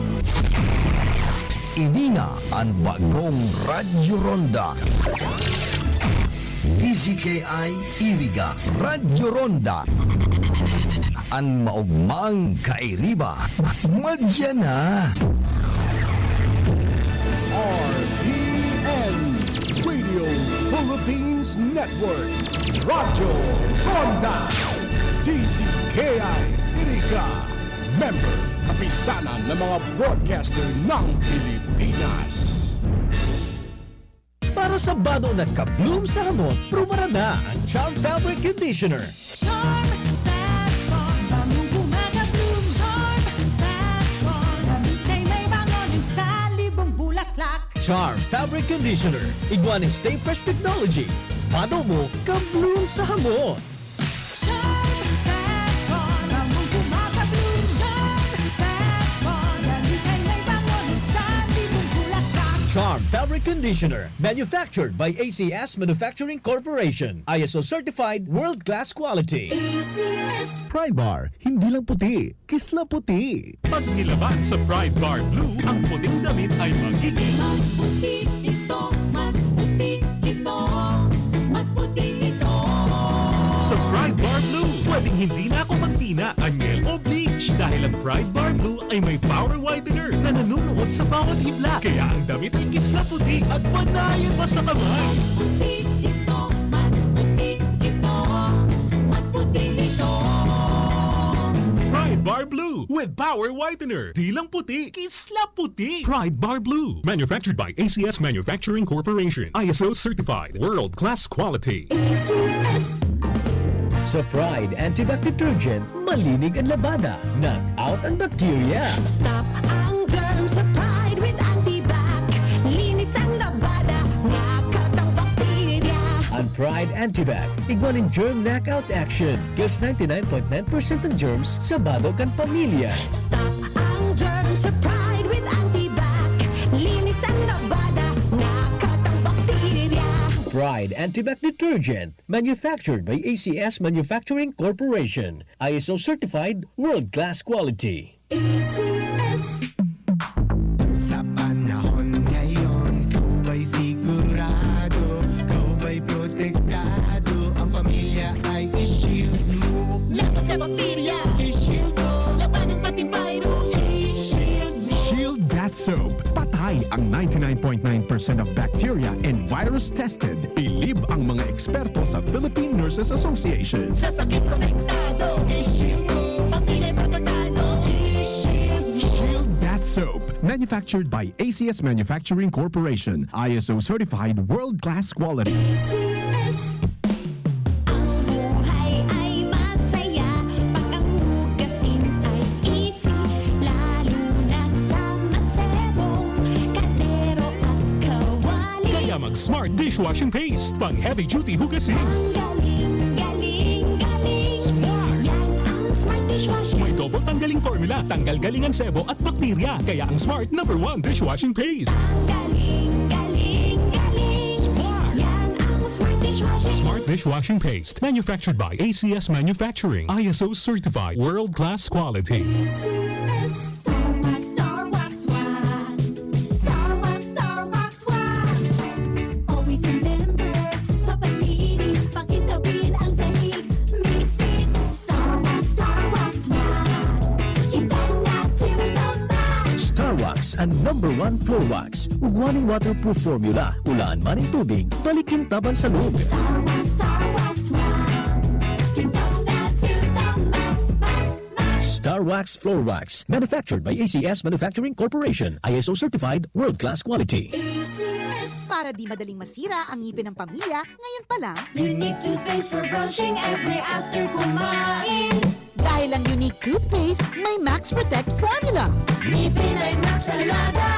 Ini na an bagong Radyo Ronda. D Z K I Iriga, Radyo Ronda. An maogmang kairiba, madya na. R P N, Radio Philippines Network, Radyo Ronda, D Z K I Irica, member, kapisanan ng mga broadcaster ng Pilipinas. Para sa bado na ka-bloom sa hamot, prubarada ang Charm Fabric Conditioner. Charm Fabric, bangong gumagabloom. Charm Fabric, damit ay may bango nin sa libong bulaklak. Charm Fabric Conditioner, igwa nin Stay Fresh Technology. Bado mo, ka-bloom sa hamot. Charm Fabric, bangong gumagabloom. Charm Fabric, damit ay may bango nin sa libong bulaklak. Charm Fabric Conditioner, manufactured by A C S Manufacturing Corporation. I S O certified, world-class quality. A C S. Pride Bar, hindi lang puti, kisla puti. Pag nilaba sa Pride Bar Blue, ang puting damit ay magiging mas puti ito, mas puti ito, mas puti ito. Sa Pride Bar Blue, pwedeng hindi na ako magtina, anyel o bleach dahil ang Pride Bar Blue ay may power whitener na nanunuot sa bawat hibla. Kaya ang damit ay kisla puti at panayon pa sa kamay. Mas puti ito, mas puti ito, mas puti ito. Pride Bar Blue with power whitener. Di lang puti, kisla puti. Pride Bar Blue. Manufactured by A C S Manufacturing Corporation. I S O certified. World class quality. A C S. Sa Pride Antibac Detergent, malinig an labada. Knock out an bacteria. Stop ang germs sa Pride with Antibac. Linis ang labada, knock out ang bakterya. An Pride Antibac, igwa nin germ knockout action. Kills ninety-nine point nine percent ng germs sa bado kan pamilya. Stop ang germs sa Pride with Antibac. Linis ang labada, knock out ang bakterya. Pride Antibac Detergent, manufactured by A C S Manufacturing Corporation. I S O certified, world-class quality. A C S. Sa panahon ngayon, ikaw ba'y sigurado? Ikaw ba'y protektado? Ang pamilya ay i-shield mo. Laban sa bakterya, i-shield mo. Labanan pati virus, i-shield mo. Shield Bath Soap. Patay ang ninety-nine point nine percent of bacteria and virus tested. Bilib ang mga eksperto sa Philippine Nurses Association. Sa sakit protektado, i-shield mo. Pamilya protektado, i-shield mo. Shield Bath Soap. Manufactured by A C S Manufacturing Corporation. I S O certified world-class quality. A C S. Ang buhay ay masaya pag ang hugasin ay easy, lalo na sa masebong kaldero at kawali. Kaya mag Smart Dishwashing Paste, pang heavy duty hugasin. Ang galing, galing, galing. Smart. Yan ang Smart Dishwashing. May double tanggaling formula, tanggal galing ang sebo at bakterya. Kaya ang Smart number one dishwashing paste. Ang galing, galing, galing. Smart. Yan ang Smart Dishwashing. Smart Dishwashing Paste, manufactured by A C S Manufacturing, I S O certified, world class quality. A C S. Star Wax, Star Wax Wax. Star Wax, Star Wax Wax. Always remember, sa paglinis, pakintabin ang sahig. Misis, Star Wax, Star Wax Wax. Kintab na to the max. Star Wax, ang number one floor wax. Ugwa nin waterproof formula, ulaan man nin tubig, balik kintab an sa loob. Star Wax, Star Wax Wax. Kintab na to the max, max, max. Star Wax Floor Wax, manufactured by A C S Manufacturing Corporation, I S O certified, world-class quality. A C S. Para di madaling masira ang ngipin ng pamilya, ngayon pa lang, Unique toothpaste for brushing every after kumain. Dahil ang Unique toothpaste may Max Protect formula. Ngipin ay Max Alaga,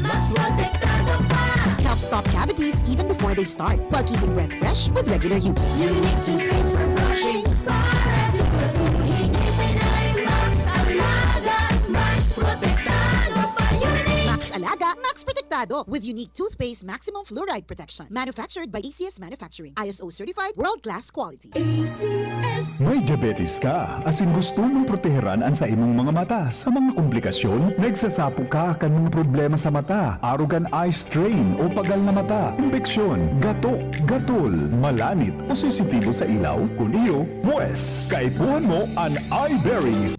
Max Protektado pa. Helps stop cavities even before they start, while keeping breath fresh with regular use. Unique toothpaste for brushing, para siguraduhin ngipin ay Max Alaga, Max Protektado pa. Unique. Max Alaga, Max Protect. Tado with unique toothpaste maximum fluoride protection. Manufactured by A C S Manufacturing. I S O certified, world-class quality. May diabetes ka, asin gusto mong proteheran an saimong mga mata sa mga komplikasyon? Nagsasapo ka kan mga problema sa mata, arog an eye strain o pagal na mata, impeksyon, gato, gatol, malanit o sensitibo sa ilaw? Kun iyo, pwes, kaipuhan mo an Eyeberry.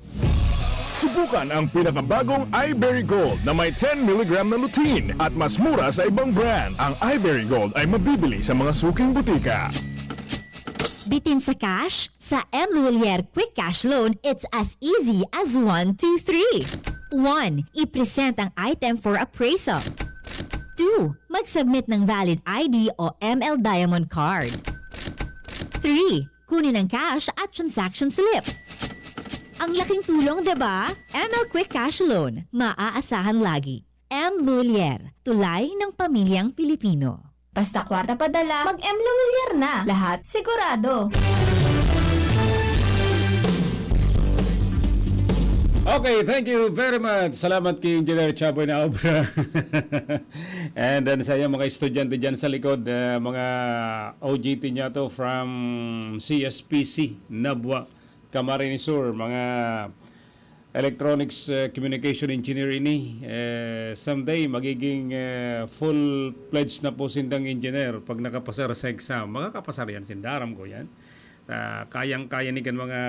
Subukan ang pinakabagong Eyeberry Gold na may ten milligram na lutein at mas mura sa ibang brand. Ang Eyeberry Gold ay mabibili sa mga suking butika. Bitin sa cash? Sa M Lhuillier Quick Cash Loan, it's as easy as one, two, three. One, i-present ang item for appraisal. Two, mag-submit ng valid I D o M L Diamond Card. Three, kunin ang cash at transaction slip. Ang laking tulong, di ba? M L Quick Cash Loan, maaasahan lagi. M Lhuillier, tulay ng pamilyang Pilipino. Basta kwarta padala, mag-M Lhuillier na. Lahat sigurado. Okay, thank you very much. Salamat kay Engineer Chaboy na obra. And then sa iyo, mga estudyante dyan sa likod, eh, mga O J T niya to from C S P C, Nabua, Camarines Sur, mga electronics, eh, communication engineer ini. Eh, someday, magiging, eh, full-fledged na po sindang engineer pag nakapasar sa exam. Makakapasar yan, sinda, aram ko yan. Ah, kayang-kaya ni kan mga,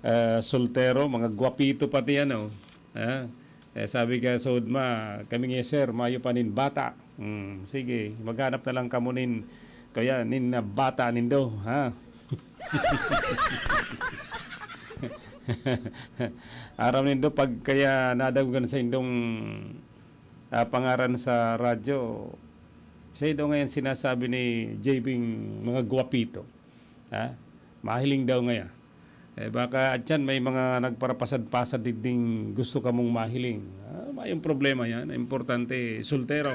eh, soltero, mga gwapito pati, ano. Ah, eh, sabi ka, Sodma, kami nga, sir, mayo pa nin bata. Hmm, sige, maghanap na lang kamo nin, kaya nin, ah, bata nindo, ha? Aram nindo, pag kaya nadagogan sa indong, ah, pangaran sa radyo, siya daw ngayon sinasabi ni J B mga gwapito. Ha? Mahiling daw ngaya. Eh, baka atyan may mga nagparapasad-pasad digding gusto kamong mahiling. Ah, mayong problema yan. Importante, soltero.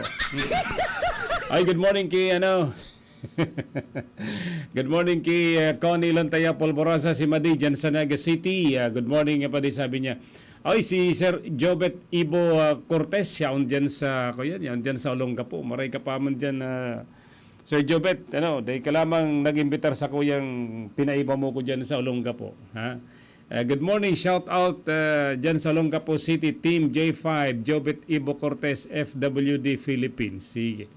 Ay, good morning kay, ano, good morning kay, uh, Connie Lantaya Polvorosa, si Madi, dyan sa Naga City. Ah, good morning, nga padi, sabi niya. Ay, si Sir Jobet Ibo, ah, Cortez, yaon dyan sa, kuyan, yaon dyan sa Olongapo. Maray ka pa man dyan, ah, Sir Jobet, ano, dai ka lamang nag-imbitar sa kuyang pinaiba mo ko dyan sa Olongapo, ha? Ah, good morning, shout out, ah, dyan sa Olongapo City, Team J five, Jobet Ibo Cortez, F W D Philippines. Sige.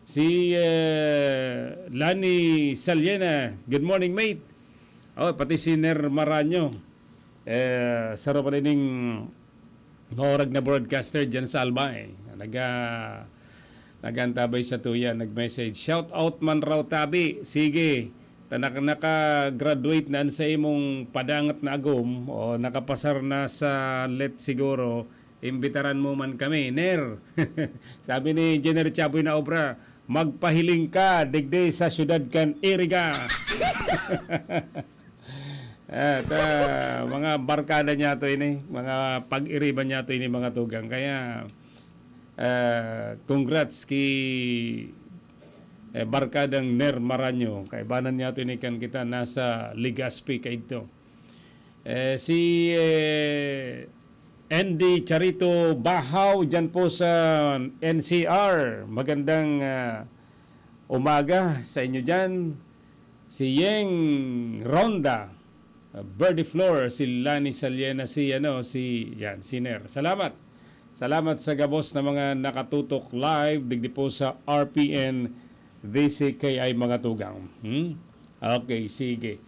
Si, eh, Lani Saliena, good morning, mate. Oh, pati si Ner Maranyo. Eh, saro pa rin yung maurag na broadcaster dyan sa Albay. Naga, nagantabay sa tuya, nag-message. "Shout out man raw, tabi." Sige, ta nak-, naka-graduate na an sa imong padangat na agom o nakapasar na sa let siguro, imbitaran mo man kami, Ner. Sabi ni Engineer Chaboy na obra, "Magpahiling ka digdi sa syudad kan Iriga." At, ah, mga barkada niya to ini, mga pag-iriban niya to ini, mga tugang. Kaya, ah, congrats ki, eh, barkadang Ner Maranyo. Kaibanan niya to ini kan kita nasa Legazpi kaidto. Eh, si, eh, Andy Charito Bahaw dyan po sa N C R. Magandang, ah, umaga sa inyo dyan. Si Yeng Ronda, uh, Birdie Flor, si Lani Saliena, si, ano, si, yan, si Ner. Salamat. Salamat sa gabos na mga nakatutok live digdi po sa R P N D C K I, mga tugang. Hmm? Okay, sige.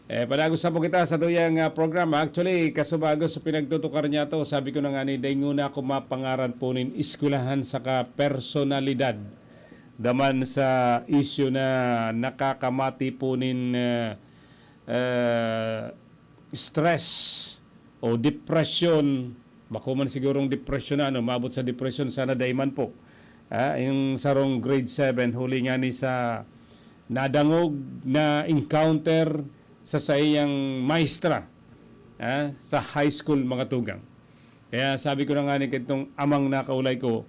Eh, panagusa po kita sa tuyang, ah, programa. Actually, kasubago sa pinagtutukar niya to, sabi ko na nga ni, dai nguna ako mapangaran po nin eskwelahan saka personalidad. Daman sa isyu na nakakamati po nin, ah, ah, stress o depression, bako man sigurong depresyon na, ano, maabot sa depresyon, sana dai man po. Ah, yung sarong grade seven, huli nga ni sa nadangog na encounter sa saiyang maestra, ah, sa high school, mga tugang. Kaya sabi ko na nga ni kadtong amang nakaulay ko,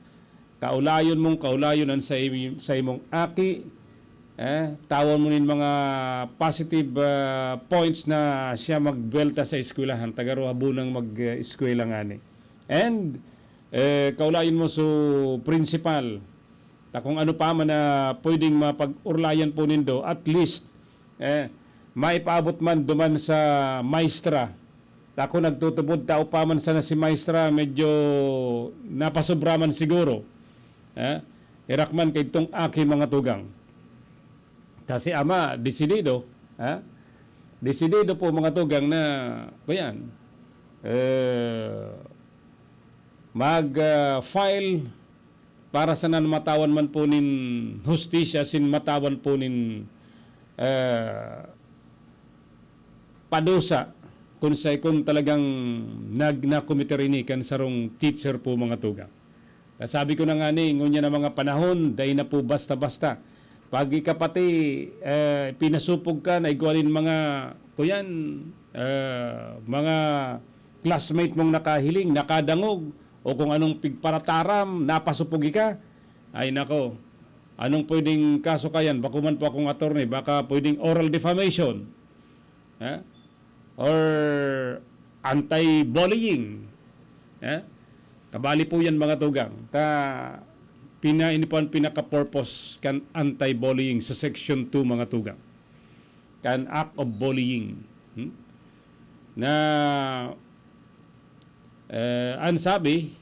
kaulayon mong kaulayon an sa imi-, sa imong aki, eh, tawan mo nin mga positive, ah, points na siya magbuwelta sa eskwelahan, ta garo habonang mag-eskwela ngani. And Eh, kaulayon mo su principal. Ta kung ano pa man na pwedeng mapag-urlayan po nindo, at least, eh, maipaabot man duman sa maestra. Ta kung nagtutubod tao pa man sana si maestra, medyo napasobra man siguro. Eh, irak man kay itong aki mga tugang. Ta si ama, desidido, ha? Desidido po mga tugang na, kuyan, eh, mag, ah, file para sa nan matawan man po nin hustisya, sin matawan po nin, eh, padusa, kun sa, kun talagang nag-, nakomiter ini kan sarong teacher po mga tugang. Nasabi ko na nga ni, ngunyan ang mga panahon, dai na po basta-basta. Pag ika pati, eh, pinasupog ka na igwa nin mga, kuyan, eh, mga classmate mong nakahiling, nakadangog, o kung anong pigparataram, napasupog ika, ay nako, anong pwedeng kaso kayan? Bako man po akong attorney, baka pwedeng oral defamation. Ha? Or anti-bullying. Ha? Kabali po yan, mga tugang. Ta, pina, ini po ang pinaka-purpose kan anti-bullying sa Section two, mga tugang. Kan act of bullying. Hmm? Na, eh, ang sabi,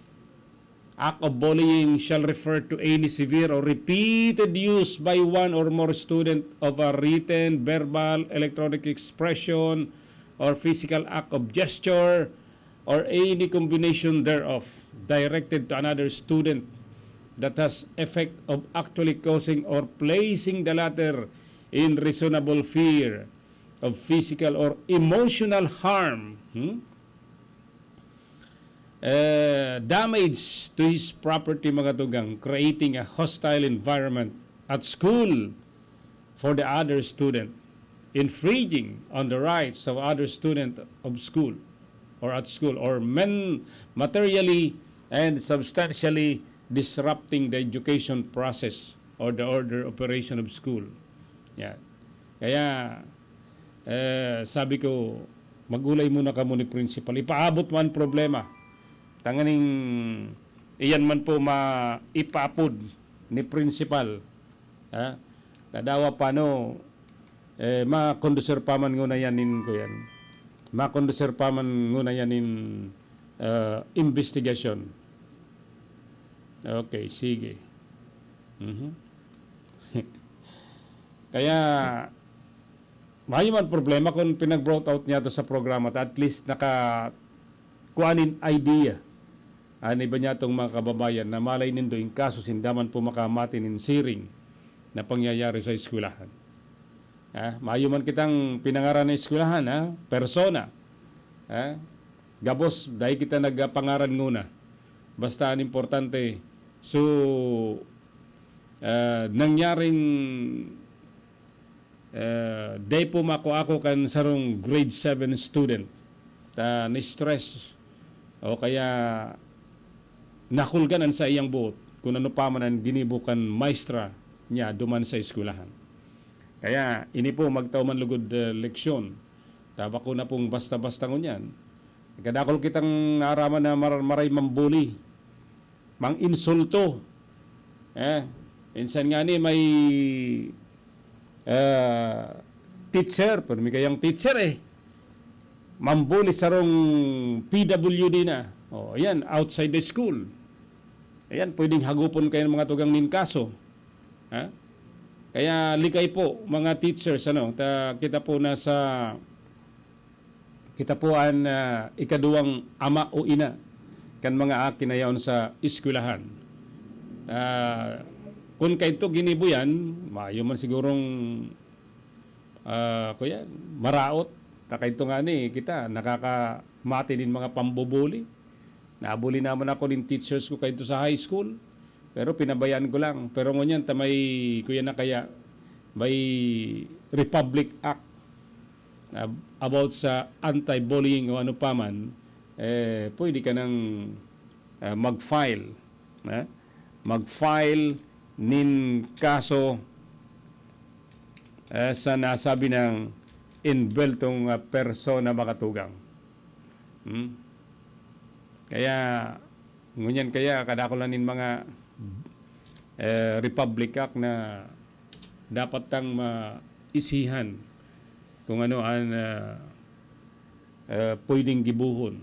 act of bullying shall refer to any severe or repeated use by one or more student of a written, verbal, electronic expression, or physical act of gesture, or any combination thereof, directed to another student that has effect of actually causing or placing the latter in reasonable fear of physical or emotional harm. Hmm? Eh, damage to his property, mga tugang, creating a hostile environment at school for the other student, infringing on the rights of other student of school or at school, or men materially and substantially disrupting the education process or the order operation of school. Yan. Kaya, eh, sabi ko, "Mag-ulay muna kamo ni principal. Ipaabot mo ang problema. Tanganing iyan man po ma-, ipaapod ni principal." Ha? Tadawa pa, no? Eh, makondusir pa man nguna yan nin, kuyan. Makondusir pa man nguna yan nin, eh, investigasyon. Okay, sige. Mhm. Kaya, mayo man problema kung pinag-brought out niya to sa programa, ta at least naka-, kuha nin idea an iba niyatong mga kababayan na malay nindo in kaso sinda man po makamati nin siring na pangyayari sa eskwelahan. Ah, mayo man kitang pinangaran na eskwelahan, ha? Persona. Ha? Gabos, dai kita nagpangaran nguna. Basta an importante, so, ah, nangyaring, ah, dai po mako-ako kan sarong grade seven student ta na-stress o kaya nakulgan an saiyang buot kun ano pa man an ginibo kan maestra niya duman sa eskwelahan. Kaya ini po magtao man lugod, ah, leksyon. Ta bako na pong basta-basta ngunyan. Kadakul kitang naaraman na mar-, maray mambuli, mang-insulto. Eh, minsan nga ni may, ah, teacher, pero may kayang teacher eh. Mambuli sarong P W D na. O, ayan, outside the school. Ayan, pwedeng hagupon kayo ng mga tugang nin kaso. Ha? Kaya likay po, mga teachers, ano, ta, kita po nasa, kita po an, ah, ikaduwang ama o ina kan mga aki na yaon sa eskwelahan. Ah, kun kaidto ginibo yan, mayo man sigurong, ah, kuya, maraot. Ta kaidto nga ni, kita, nakakamati din mga pambubuli. Nabuli naman ako nin teachers ko kaidto sa high school. Pero pinabayaan ko lang. Pero ngunyan, ta may, kuya na kaya, may Republic Act ab-, about sa anti-bullying o ano pa man, eh, pwede ka nang, ah, mag-file, eh, mag-file nin kaso, eh, sa nasabi ng inbeltong, ah, persona makatugang. Hmm? Kaya, Ngunyan kaya kadakul na nin mga, eh, Republic Act na dapat tang maisihan kung ano an, ah, ah, pwedeng gibohon.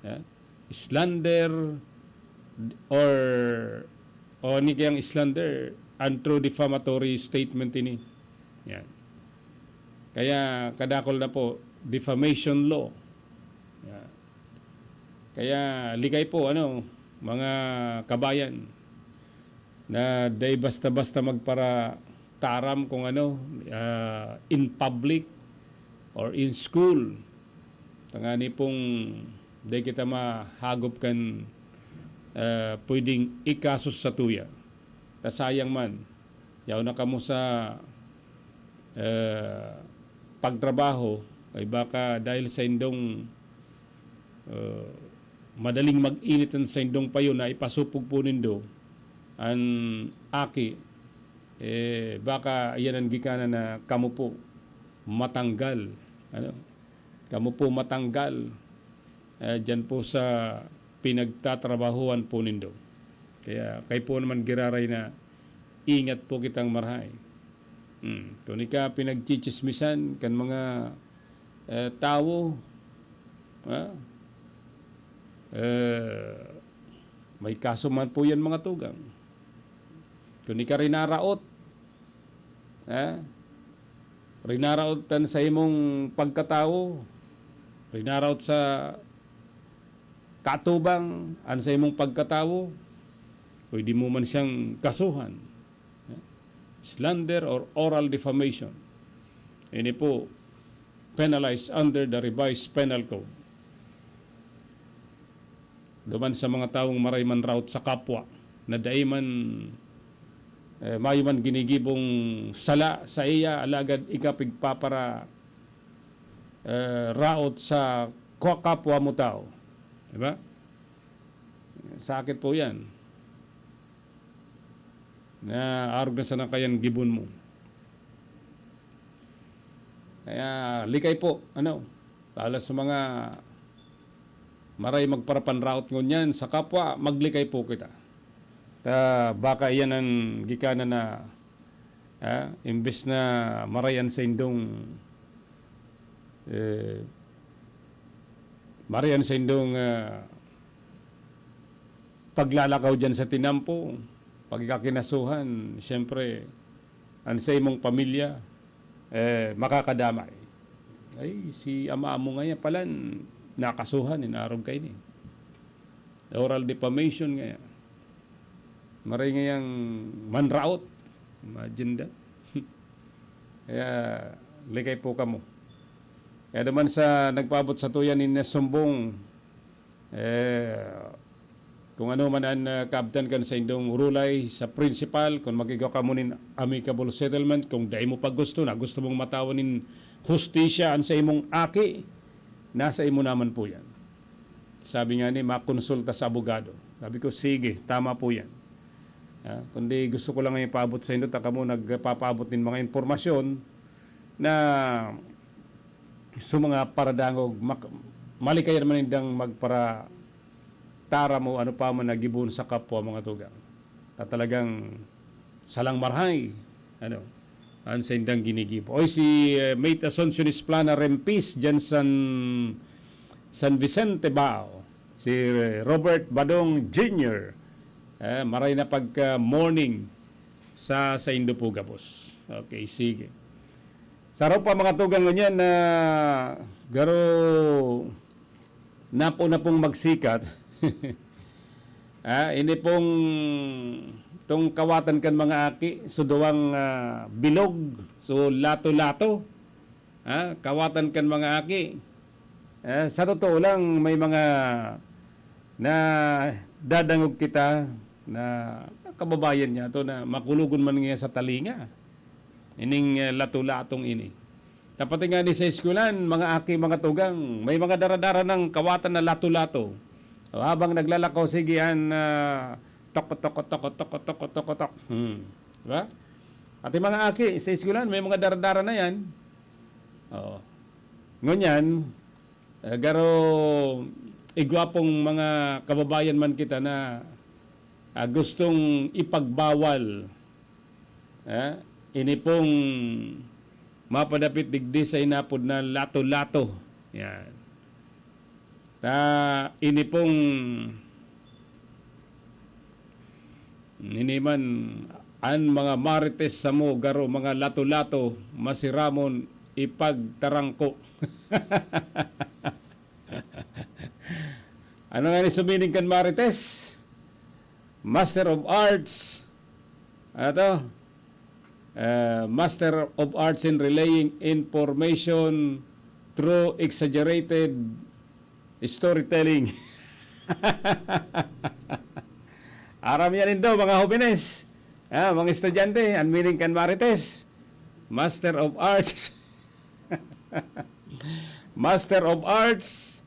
Ah, slander or, o ni kayang slander, an true defamatory statement ini. Yan. Kaya kadakul na po, defamation law. Yan. Kaya likay po, ano, mga kabayan, na dai basta-basta magparataram kung ano, ah, in public or in school. Tangani pong dai kita mahagop kan, ah, pwedeng ikaso sa tuya. Ta sayang man, yaon na kamo sa, ah, pagtrabaho, kay baka dahil sa indong, ah, madaling mag-init an saindong payo na ipasupog po nindo an aki, eh, baka iyan an gikanan na kamo po matanggal, ano? Kamo po matanggal, eh, diyan po sa pinagtatrabahuhan po nindo. Kaya kayo po naman giraray na ingat po kitang marahay. Hmm. Kung ika pinagchichismisan kan mga, eh, tawo, ha? Eh, may kaso man po yan, mga tugang. Kung ika rinaraot, ha? Rinaraot tan sa imong pagkatawo, rinaraot sa katubang an sa imong pagkatawo, pwede mo man siyang kasuhan. Slander or oral defamation. Ini po, penalized under the Revised Penal Code. Duman sa mga tawong maray man raot sa kapwa, na dai man, eh, mayo man ginigibong sala sa iya, alagad ika pigpapara, eh, raot sa kwa-, kapwa mo tao. Di ba? Sakit po yan. Na arog na sana kayan gibon mo. Kaya likay po, ano, tala sa mga maray magparapanraot ngunyan sa kapwa, maglikay po kita. Ta baka iyan ang gikanan na, ah, imbes na maray an saindong, eh, maray an saindong, ah, paglalakaw diyan sa tinampo, pag ika kinasuhan, siyempre, an sa imong pamilya, eh, makakadamay. Ay, si ama mo ngayan palan nakasuhan, inarog kaini. Oral defamation ngaya. Maray ngayang manraot. Imagine that. Kaya, likay po kamo. Kaya naman sa nagpaabot sa tuya nin sumbong, eh, kung ano man an, ah, kaabtan kan saindong urulay sa principal, kung mag-igwa kamo nin amicable settlement, kung dai mo pa gusto na gusto mong matawan nin hustisya an sa imong aki, nasa imo naman po yan. Sabi nga ni, makonsulta sa abogado. Sabi ko, sige, tama po yan. Ah, kundi gusto ko lang ipaabot sa inyo, ta kamo nagpapaabot nin mga impormasyon na sa mga paradangog, mak-, malikayan man nindang magparataram o ano pa man na gibohon sa kapwa, mga tugang. Ta talagang salang marahay, ano, an saindang ginigibo. Oy, si, eh, Mate Asuncion Esplana Rempis, dyan San, San Vicente Bao. Si, eh, Robert Badong Junior, eh, maray na pagka morning sa saindo po gabos. Okay, sige. Saro pa, mga tugang, ngunyan na garo napo na pong magsikat. Ah, ini pong tong kawatan kan mga aki, so duwang, ah, bilog, so lato-lato. Ah, kawatan kan mga aki. Eh, sa totoo lang, may mga nadadangog kita na kababayan niya to na makulogon man niya sa talinga. Ining, eh, lato-latong ini. Dapat nga ni sa eskwelahan, mga aki, mga tugang, may mga dara-dara ng kawatan na lato-lato. O, habang naglalakaw, sige, an, ah, tok, tok, tok, tok, tok, tok, tok, tok. Hmm. Diba? Pati mga aki, sa eskwelahan, may mga dara-dara na yan. Oo. Ngunyan, eh, garo, igwa pong mga kababayan man kita na, ah, gustong ipagbawal, ah, ini pong mapadapit digdi sa inapod na lato-lato. Yan. Ta, ini pong, ini man, an mga marites samo, garo mga lato-lato, masiramon ipagtarangko. Ano nga ni sumining kan marites? Master of Arts. Ano to? Ah, Master of Arts in Relaying Information Through Exaggerated Storytelling. Aram yan nindo, mga hobenes. Ah, mga estudyante, an meaning kan marites. Master of Arts. Master of Arts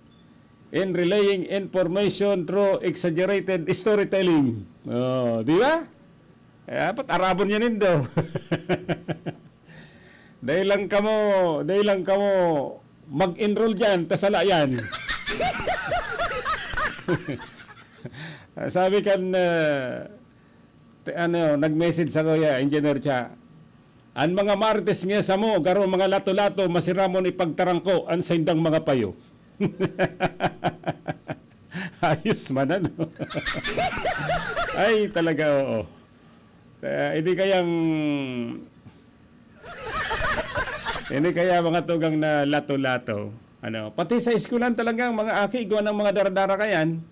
in Relaying Information Through Exaggerated Storytelling. Oh, di ba? Eh, dapat arabon yan nindo. Dai lang kamo, dai lang kamo mag-enroll diyan, ta sala yan. Sabi kan, ah, te-, ano, nag-message sa kuya, Engineer Cha. An mga marites nga samo, garo mga lato-lato, masiramon ipagtarangko an saindang mga payo. Ayos man, ano? Ay, talaga, oo. Eh, hindi kayang, hindi kaya mga tugang na lato-lato. Ano, pati sa eskwelahan talagang mga aki, igwa ng mga dara-dara kayan.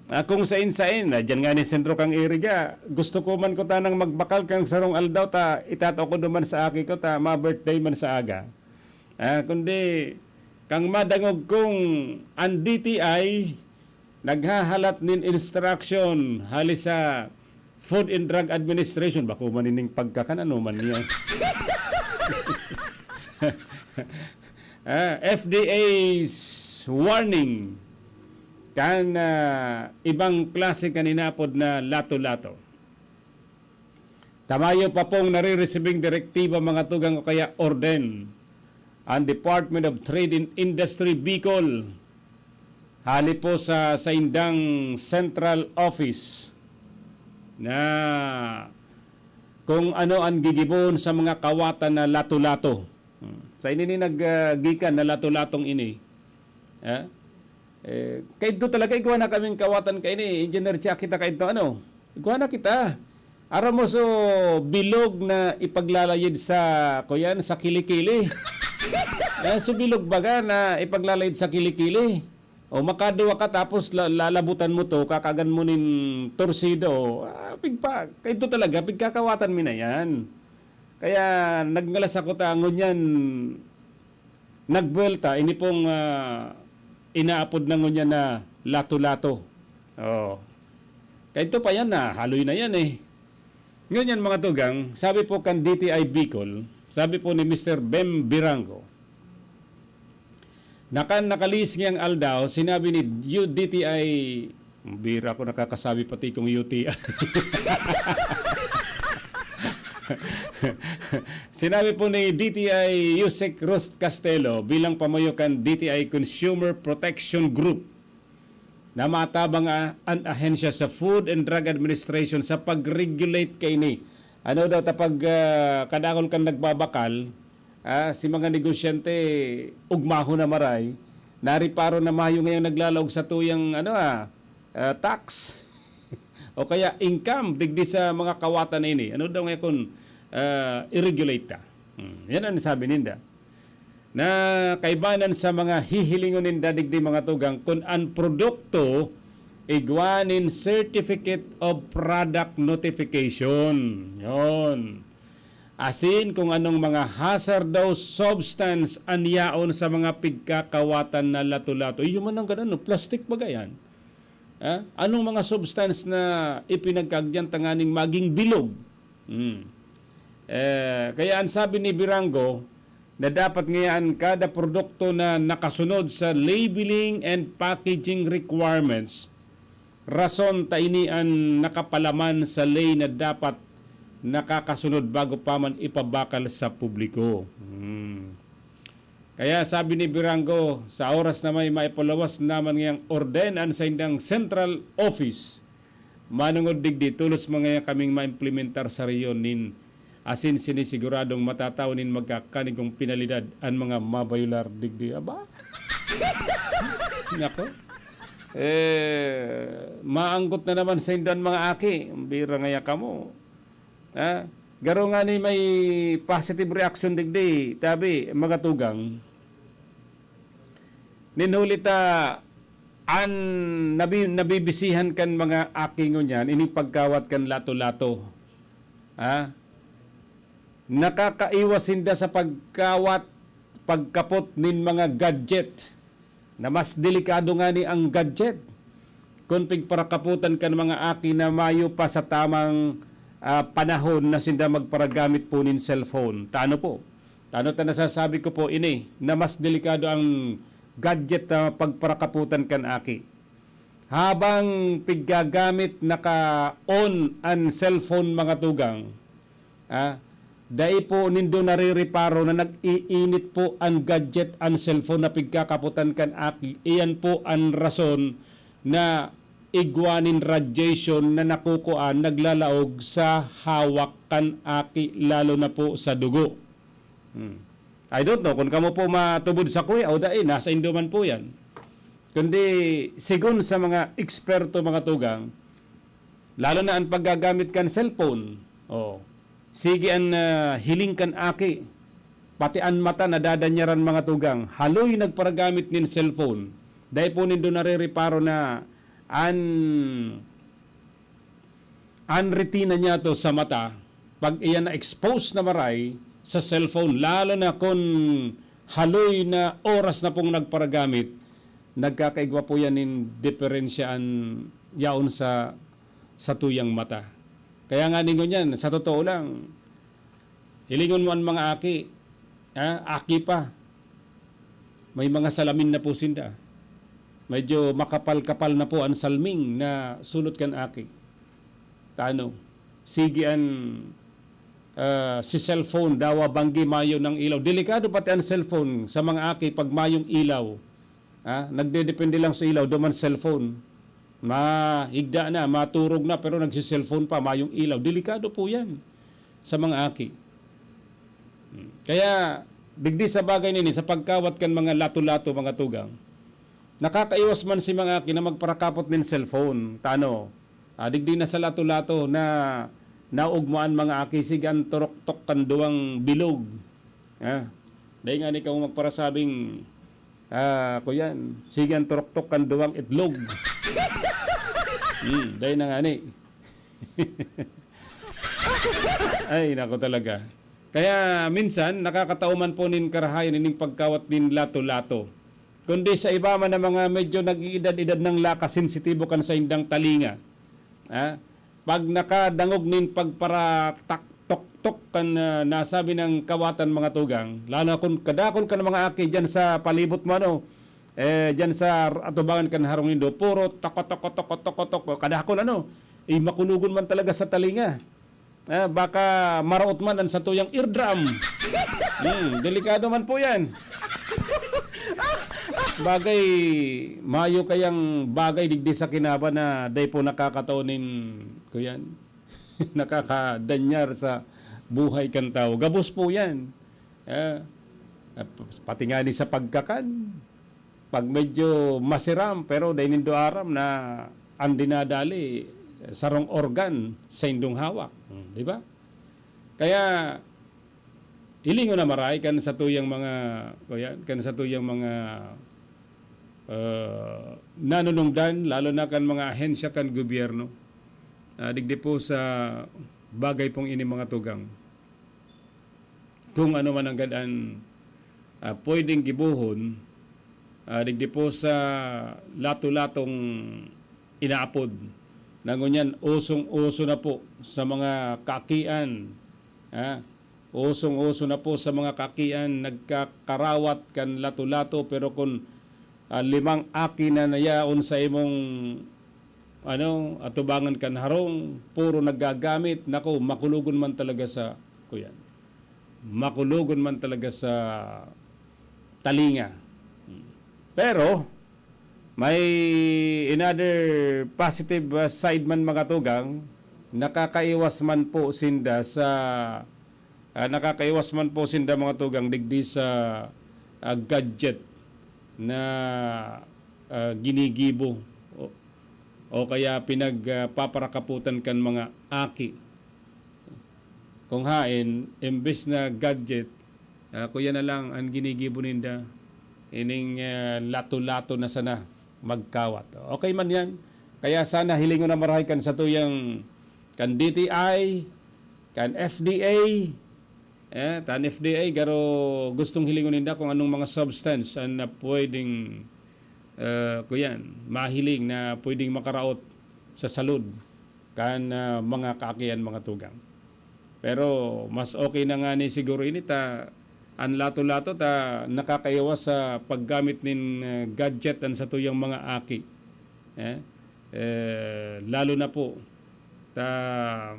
Ah, kung sain-sain, na diyan nga ni sentro kang iriga. Gusto ko man ko tanang magbakal kang sarong aldaw ta itatao ko duman sa aki ko ta ma-birthday man sa aga. Ah, kundi kang madangog kong an D T I naghahalat nin instruction hali sa Food and Drug Administration, bako man ining pagkakan, ano man niya. Ah, F D A's warning kan, ah, ibang klase kan inapod na lato-lato. Ta mayo pa pong nare-resibing direktiba, mga tugang, o kaya orden an Department of Trade and Industry Bicol hali po sa saindang central office na kung ano an gigibohon sa mga kawatan na lato-lato. Hmm. Sa ini ni nag, ah, gikan na lato-latong ini. Ah? Eh, kaidto talaga, igwa na kaming kawatan kaini, Engineer Jack, kita kaidto, ano? Igwa na kita. Aram mo, so, bilog na ipaglalayid sa, kuyan, sa kilikili. Eh, so, bilog baga na ipaglalayid sa kilikili. O, makaduwa ka, tapos la-, lalabutan mo to, kakagan mo nin torsido. Ah, pigpa-, kaidto talaga, pigkakawatan mi na yan. Kaya nagngalas ako ta, ngunyan nagbuwelta, ini pong, ah, inaapod na ngunyan na lato-lato. Oh. Kaidto pa yan, na haloy na yan eh. Ngunyan, mga tugang, sabi po kan D T I Bicol, sabi po ni Mister Bem Birango, na kan nakalihis ngiyang aldaw, sinabi ni U-, D T I, bira ko nakakasabi pati kong U T I. Sinabi po ni D T I Usec Ruth Castelo bilang pamuyo kan D T I Consumer Protection Group na matabang a-, an ahensya sa Food and Drug Administration sa pag-regulate kaini. Ano daw ta pag, ah, kadakul kan nagbabakal, ah, si mga negosyante, ugmahon na maray, nariparo na mayo ngayong naglalaog sa tuyang, ano, ah, ah, tax o kaya income digdi sa mga kawatan na ini. Ano daw ngayon kun, ah, i-regulate ta? Hmm, yan ang sabi ninda. Na kaibanan sa mga hihilingon ninda digdi, mga tugang, kun an produkto igwa nin Certificate of Product Notification. Yon. Asin kung anong mga hazardous substance an yaon sa mga pigkakawatan na lato-lato. Iyo man ang ganun, no? Plastic baga yan. Ah, anong mga substance na ipinagkaagyan tanganing maging bilog? Hmm. Eh, kaya ang sabi ni Birango, na dapat ngayaan kada produkto na nakasunod sa labeling and packaging requirements. Rason ta ini an nakapalaman sa ley na dapat nakakasunod bago pa man ipabakal sa publiko. Hmm. Kaya sabi ni Birango, sa oras na may maipalawas naman ngayang orden an saindang central office, manongod digdi, tolos man ngaya kaming maimplementar sa rehiyon nin asin sinisiguradong matataw nin magkakanigong penalidad an mga mabayular digdi. Aba? Nako. Eh, maanggot na naman sa indan mga aki. Bira ngaya kamo. Ha? Garo nga ni may positive reaction digdi, tabi, mga tugang. Nin huli ta, an nabi-, nabibisihan kan mga aki ngunyan, ining pagkawat kan lato-lato. Ha? Nakakaiwas sinda sa pagkawat, pagkapot nin mga gadget, na mas delikado ngani ang gadget. Kun pigparakapotan kan mga aki na mayo pa sa tamang, ah, panahon na sinda magparagamit po nin cellphone. Tano po? Tano ta nasasabi ko po ini, na mas delikado ang gadget na pagparakapotan kan aki? Habang piggagamit, naka-on an cellphone, mga tugang, ah, dai po nindo narireparo na nag-iinit po an gadget, an cellphone na pigkakapotan kan aki. Iyan po an rason na igwa nin radiation na nakukuan, naglalaog sa hawak kan aki, lalo na po sa dugo. Hmm. I don't know kung kamo po matubod sa kuya o dai, nasa indo man po yan. Kundi, sigon sa mga eksperto, mga tugang, lalo na ang paggagamit kan cellphone, oh, sige an, ah, hiling kan aki, pati an mata nadadanyaran, mga tugang, haloy nagparagamit nin cellphone. Dai po nindo narireparo na an, an retina niya to sa mata, pag iyan na-expose na maray sa cellphone, lalo na kun haloy na oras na pong nagparagamit, nagkakaigwa po yan nin diferensya an yaon sa, sa tuyang mata. Kaya nga ningon yan, sa totoo lang, hilingon mo an mga aki, ah, aki pa, may mga salamin na po sinda. Medyo makapal-kapal na po an salming na sulot kan aki. Tano, sige an, ah, si cellphone, dawa banggi mayo ng ilaw. Delikado pati an cellphone sa mga aki pag mayong ilaw. Ah, nagdedepende lang sa ilaw, duman cellphone. Mahigda na, maturog na, pero nagsi-cellphone pa, mayong ilaw. Delikado po yan sa mga aki. Hmm. Kaya, digdi sa bagay nini, sa pagkawat kan mga lato-lato, mga tugang, nakakaiwas man si mga aki na magparakapot nin cellphone. Tano, ah, digdi na sa lato-lato na naugmaan mga aki, sige an turoktok kan duwang bilog. Ah, dai nga ni kamo magparasabing, ah, kuyan, sige an turoktok kan duwang itlog. Hmm, dai na nga ni. Ay, nako talaga. Kaya minsan, nakakatao man po nin karahayan ining pagkawat nin lato-lato. Kundi sa iba man na mga medyo nag-iidad-idad nang lakas, sensitibo kan saindang talinga. Ah, pag nakadangog nin pagparatak-, toktok kan, ah, nasabi nang kawatan, mga tugang, lalo na kun kadakul kan mga aki diyan sa palibot mo, ano, eh, diyan sa r-, atubangan kan harong nindo, puro toko, toko, toko, toko, toko, kadakul, ano, eh, makulogon man talaga sa talinga. Ah, baka maraot man an satuyang eardrum. Hmm, delikado man po yan. Bagay, mayo kayang bagay digdi sa kinaban na dai po nakakatao nin, kuyan, nakakadanyar sa buhay kan tawo. Gabos po yan. Ah, ah, pati nga ni sa pagkakan, pag medyo masiram, pero dai nindo aram na ang dinadali, sarong organ sa indong hawak. Hmm, di ba? Kaya, hilingon na maray kan satuyang mga, kuyan, kan satuyang mga, ah, nanunungdan, lalo na kan mga ahensya kan gobyerno, ah, digdi po sa bagay pong ini, mga tugang. Kung ano man ang gad-an, ah, pwedeng gibohon, ah, digdi po sa lato-latong inaapod na ngunyan usong-uso na po sa mga kakian, ah, usong-uso na po sa mga kakian, nagkakarawat kan lato-lato, pero kun, ah, limang aki na nayaon sa imong, ano, atubangan kan harong, puro naggagamit, naku, makulogon man talaga sa, kuyan. Makulogon man talaga sa, talinga. Pero may another positive, ah, side man, mga tugang, nakakaiwas man po sinda sa, ah, nakakaiwas man po sinda, mga tugang, digdi sa, ah, gadget na, ah, ginigibo o, o kaya pinagpaparakaputan kan mga aki. Kung haen, imbes na gadget, ah, kuya na lang an ginigibo ninda. Ining, ah, lato-lato na sana magkawat. Okay man yan. Kaya sana hilingon na marahay kan satuyang, kan D T I, kan F D A, eh, tan F D A, garo gustong hilingon ninda kung anong mga substance an na pwedeng, ah, kuyan, mahiling na pwedeng makaraot sa salud kan, ah, mga kaakian, mga tugang. Pero mas okay na ngani siguro ini ta an lato-lato ta nakakaiwas sa paggamit nin, ah, gadget an satuyang mga aki. Eh, eh, lalo na po ta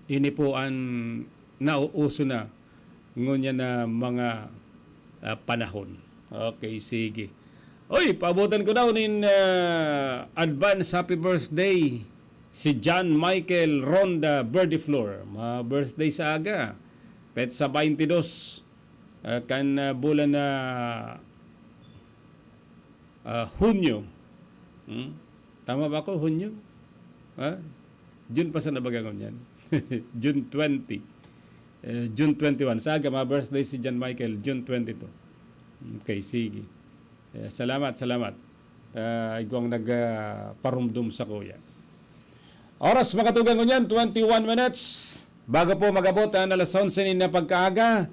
ini po an nauuso na ngunyan na mga, ah, panahon. Okay, sige. Oy, paabotan ko daw nin, ah, advance happy birthday si John Michael Ronda Verdiflor. Ma-birthday sa aga. Petsa twenty-two, ah, kan, ah, bulan na, ah, Hunyo. Hmm? Tama ba ako? Hunyo? Ha? June pa sana baga ngunyan. June twenty. Eh, June twenty-one. Sa aga, ma-birthday si John Michael, June twenty-two. Okay, sige. Eh, salamat, salamat. Ah, igwang nag, ah, parumdum sa kuya. Oras, mga tugang, ngunyan, twenty-one minutes. Bago po mag-abot ang alas onse nin pagkaaga,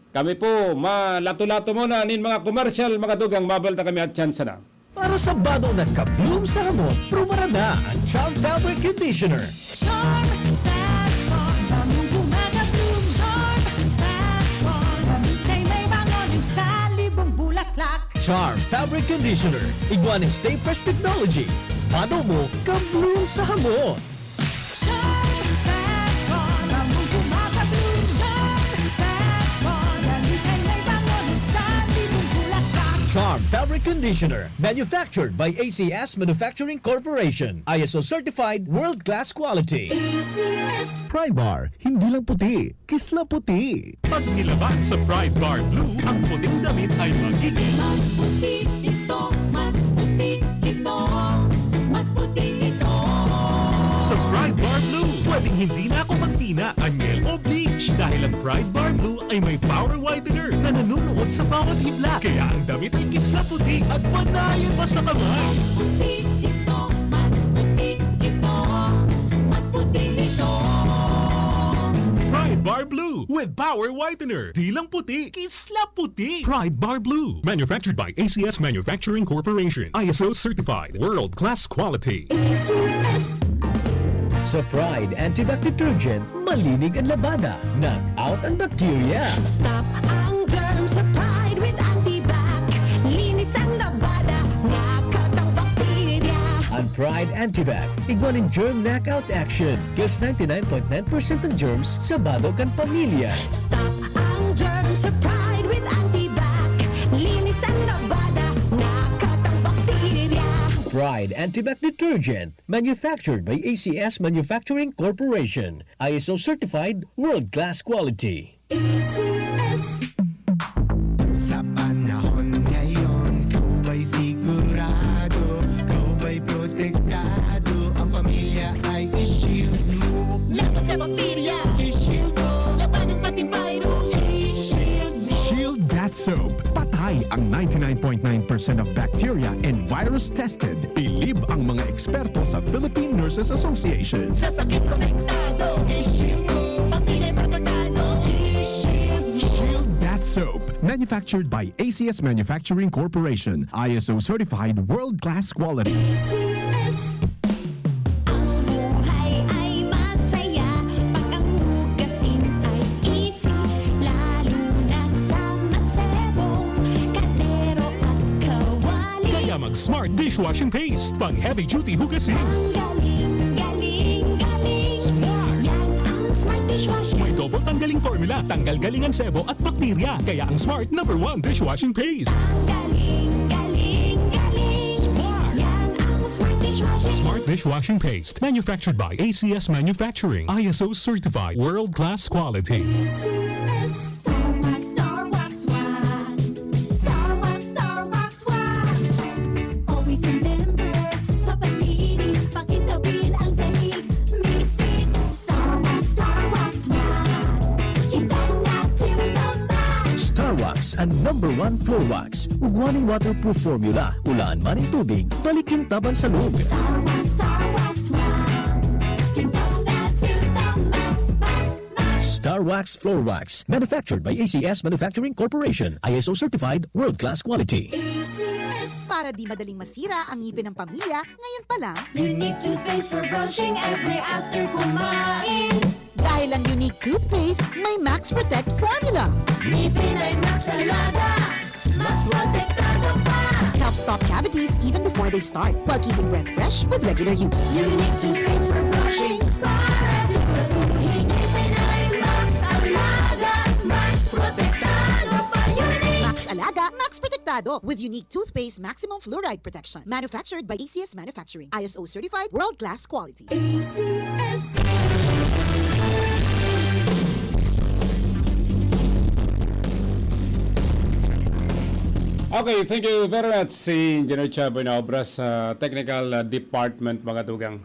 kami po, malato-lato muna nin mga komersyal, mga tugang, mabalik na kami at tsansa na. Para sa bado na ka-bloom sa hamot, prubarada an Charm Fabric Conditioner. Charm Fat Bond, bango gumagabloom. Charm Fat Bond, damit ay may bango nin salibong bulaklak. Charm Fabric Conditioner, igwa nin Stay Fresh Technology. Bado mo, ka-bloom sa hamot. Charm Fat Bond, bango gumagabloom. Charm Fat Bond, damit ay may bango nin salibong bulaklak. Charm Fabric Conditioner, manufactured by A C S Manufacturing Corporation. I S O certified, world-class quality. A C S. Pride Bar, hindi lang puti, kisla puti. Pag nilaba sa Pride Bar Blue, ang puting damit ay magiging mas puti ito, mas puti ito, mas puti ito. Sa Pride Bar Blue, pwedeng hindi na ako magtina, anyel o bleach dahil ang Pride Bar Blue ay may power whitener na nanunuot sa bawat hibla. Kaya ang damit ay kisla puti at panayan pa sa kamay. Mas puti ito, mas puti ito, mas puti ito. Pride Bar Blue with power whitener. Di lang puti, kisla puti. Pride Bar Blue. Manufactured by A C S Manufacturing Corporation. I S O certified. World class quality. A C S. Sa Pride Antibac Detergent, malinig ang labada. Knock out ang bakterya. Stop ang germs sa Pride with Antibac. Linis ang labada, knock out ang bakterya. Ang Pride Antibac, igwa nin germ knockout action. Kills ninety-nine point nine percent ng germs sa bado kan pamilya. Stop ang germs sa Pride with Antibac. Linis ang labada, knock out ang bakterya. Pride Antibac Detergent, manufactured by A C S Manufacturing Corporation. I S O certified, world-class quality. A C S. Sa panahon ngayon, ikaw ba'y sigurado, ikaw ba'y protektado, ang pamilya ay i-shield mo. Laban sa bakterya, i-shield mo. Labanan pati virus, i-shield mo. Shield Bath Soap. Patay ang ninety-nine point nine percent of bacteria and virus tested. Bilib ang mga eksperto sa Philippine Nurses Association. Sa sakit protektado, i-shield mo. Pamilya protektado, i-shield mo. Shield Bath Soap. Manufactured by A C S Manufacturing Corporation. I S O certified world-class quality. A C S. Ang buhay ay masaya pag ang hugasin ay easy, lalo na sa masebong kaldero at kawali. Kaya mag Smart Dishwashing Paste, pang heavy duty hugasin. Ang galing, galing, galing. Smart. Yan ang Smart Dishwashing. May double Tanggaling formula, tanggal galing ang sebo at bakterya. Kaya ang Smart number one dishwashing paste. Ang galing, galing, galing. Smart. Yan ang Smart dishwashing. Smart dishwashing paste. Manufactured by A C S Manufacturing. I S O certified. World class quality. A C S. Star Wax, Star Wax, Wax. Star Wax, Star Wax, Wax. Always remember, sa panlinis, pakintabin ang sahig. Misis, Star Wax, Star Wax, Wax. Kintab na to the max. Star Wax, ang number one floor wax. Ugwa nin waterproof formula. Ulaan man nin tubig, balik kintaban sa loob. Star Wax, Star Wax, Wax. Kintab na to the max, max, max. Star Wax Floor Wax. Manufactured by A C S Manufacturing Corporation. I S O certified, world-class quality. A C S. Para di madaling masira ang ngipin ng pamilya, ngayon pa lang, Unique toothpaste for brushing every after kumain. Dahil ang Unique toothpaste may Max Protect formula. Ngipin ay Max Alaga, Max Protektado pa. Help stop cavities even before they start, while keeping breath fresh with regular use. Unique toothpaste for brushing, para siguraduhin ngipin ay Max Alaga, Max Protektado pa. Unique. Max Alaga, Max Protektado, with Unique toothpaste maximum fluoride protection. Manufactured by A C S Manufacturing. I S O certified, world-class quality. A C S. Okay, thank you very much si Engineer Chabo na obra sa technical, uh, department, mga tugang.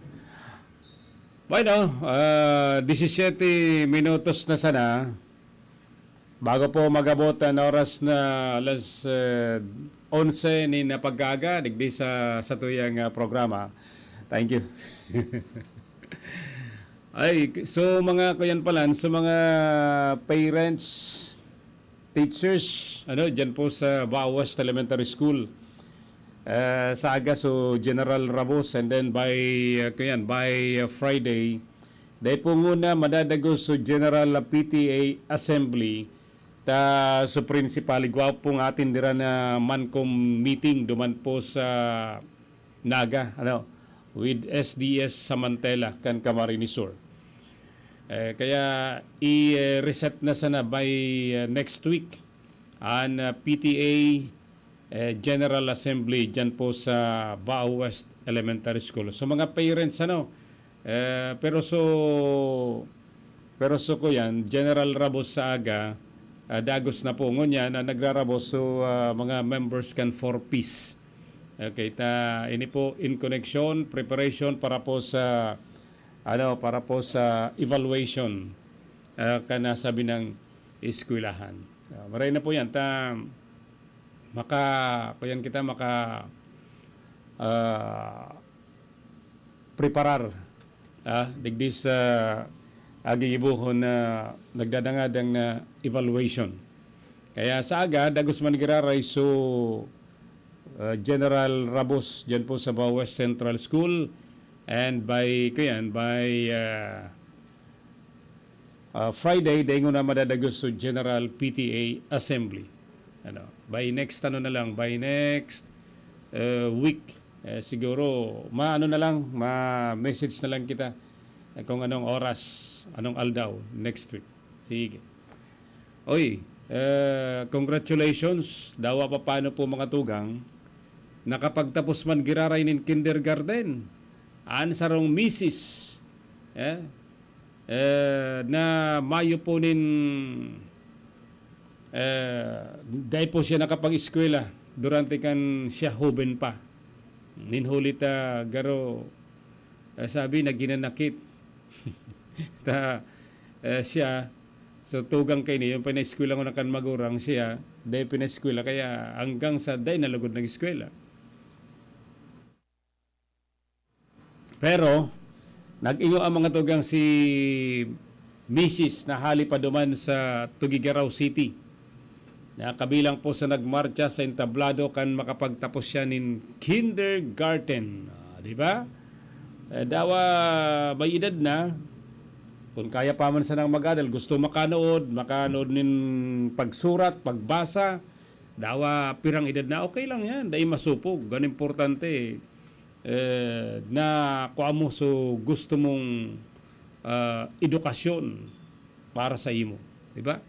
Bueno, uh, disisiyete minutos na sana. Bago po mag-abot an oras na alas, eh, onse nin pag-aga, digdi sa satuyang, ah, programa. Thank you. Ay, so mga kuyan palan, sa mga parents, teachers, ano, dyan po sa Bao West Elementary School. Eh, sa aga, so General Rabos, and then by, uh, kuyan, by, uh, Friday, dai po nguna madadagos so General P T A Assembly, ta so principal, igwa pong atin dira na Mancom meeting duman po sa Naga, ano, with S D S Samantela kan Camarines Sur. Eh, kaya i-reset na sana by, uh, next week an, uh, P T A, eh, General Assembly dyan po sa Bao West Elementary School. So, mga parents, ano, eh, pero so, pero so ko yan, General Rabos sa aga, ah, dagos na po. Ngunyan, na nagrarabos, so, ah, mga members kan Four Ps. Okay, ta, ini po in connection, preparation para po sa, ano, para po sa evaluation, ah, kan nasabi ng eskwelahan. Ah, maray na po yan. Ta, maka, kuyan kita, maka, ah, preparar, ah, digdi sa agigibohon na nagdadangadang na evaluation. Kaya sa aga, dagos man giraray, so, uh, General Rabos dyan po sa Bao West Central School. And by, kuyan, by, uh, uh, Friday, dai nguna madadagos so General P T A Assembly. Ano, by next, ano na lang, by next, uh, week, eh, siguro, maano na lang, ma-message na lang kita, eh, kung anong oras, anong aldaw, next week. Sige. Oy, eh, congratulations. Dawa pa paano po, mga tugang. Nakapagtapos man giraray nin kindergarten. An sarong misis, eh, eh, na mayo po nin, eh, dai po siya nakapag-eskwela durante kan siya hoben pa. Nin huli ta garo, eh, sabi na ginanakit. Ta, eh, siya, so, tugang kaini, yung pinaeskwela ko na kan magurang siya, dai pinaeskwela, kaya hanggang sa dai na lugod nag-eskwela. Pero, nag-inyo ang mga tugang si misis na hali pa duman sa Tuguegarao City, na kabilang po sa nagmarcha sa entablado kan makapagtapos siya nin kindergarten. Ah, di ba? Eh, dawa may edad na, kung kaya pa man sanang mag-adal, gusto makanood, makanood nin pagsurat, pagbasa, dawa pirang edad na, okay lang yan, dai masupog. Ang importante, eh, na kua mo so gusto mong, ah, edukasyon. para sa imo, di ba?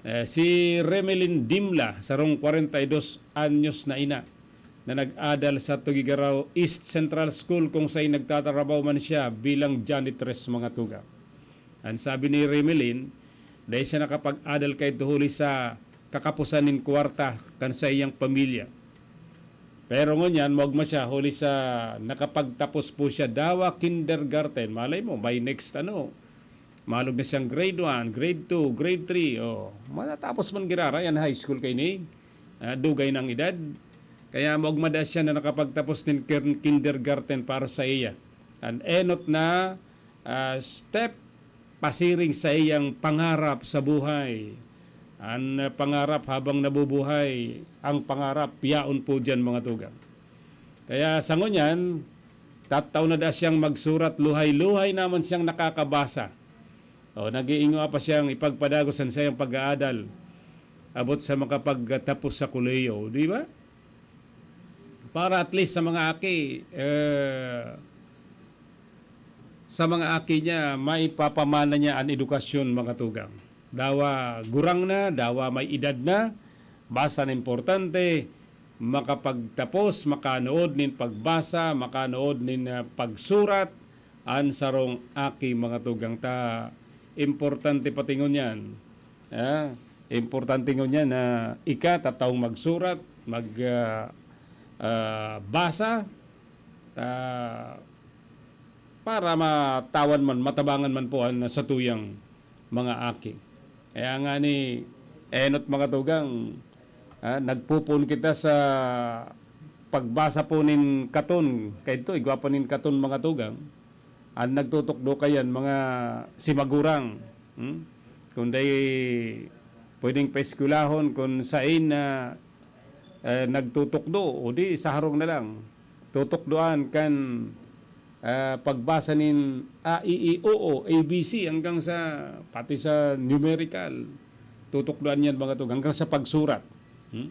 Eh, si Remelin Dimla, sarong kwarenta y dos anyos na ina, na nag-adal sa Tuguegarao East Central School, kung saen nagtatrabaho man siya bilang janitress, mga tugang. An sabi ni Remelin, dai siya nakapag-adal kaidto huli sa kakapusan nin kwarta kan saiyang pamilya. Pero ngunyan, maogma siya huli sa nakapagtapos po siya dawa kindergarten. Malay mo, may next ano, malog na siyang grade one, grade two, grade three. Oh, matatapos man giraray an high school kaini. Ah, dugay na an edad. Kaya maogma daa siya na nakapagtapos nin kin-, kindergarten para sa iya. An enot na, ah, step pasiring sa iyang pangarap sa buhay. An, ah, pangarap habang nabubuhay, ang pangarap yaon po diyan, mga tugang. Kaya sa ngunyan, tattao na daa siyang magsurat, luhay-luhay naman siyang nakakabasa. O, nag-iingoa pa siyang ipagpadagos an saiyang pag-aadal abot sa makapagtapos sa kolehiyo, di ba? Para at least sa mga aki, eh, sa mga aki niya, maipapamana niya an edukasyon, mga tugang. Dawa gurang na, dawa may edad na, basta an importante, makapagtapos, makanood nin pagbasa, makanood nin, ah, pagsurat, an sarong aki, mga tugang, ta importante pati ngunyan. Ah, importante ngunyan na ika, tataong magsurat, mag, ah, ah, basa, ta para matawan man, matabangan man po an satuyang mga aki. Kaya ngani, enot, mga tugang, ah, nagpopoon kita sa pagbasa po nin katon. Kaidto, igwa pa nin katon, mga tugang. An nagtutukdo kayan, mga simagurang. Hmm? Kung dai pwedeng paeskwelahon, kung saen na, eh, nagtutukdo, o di sa harong na lang. Tutukdoan kan, ah, pagbasa nin A, I, I, O, O, A B C, hanggang sa, pati sa numerical. Tutukdoan yan, mga tugang, hanggang sa pagsurat. Hmm?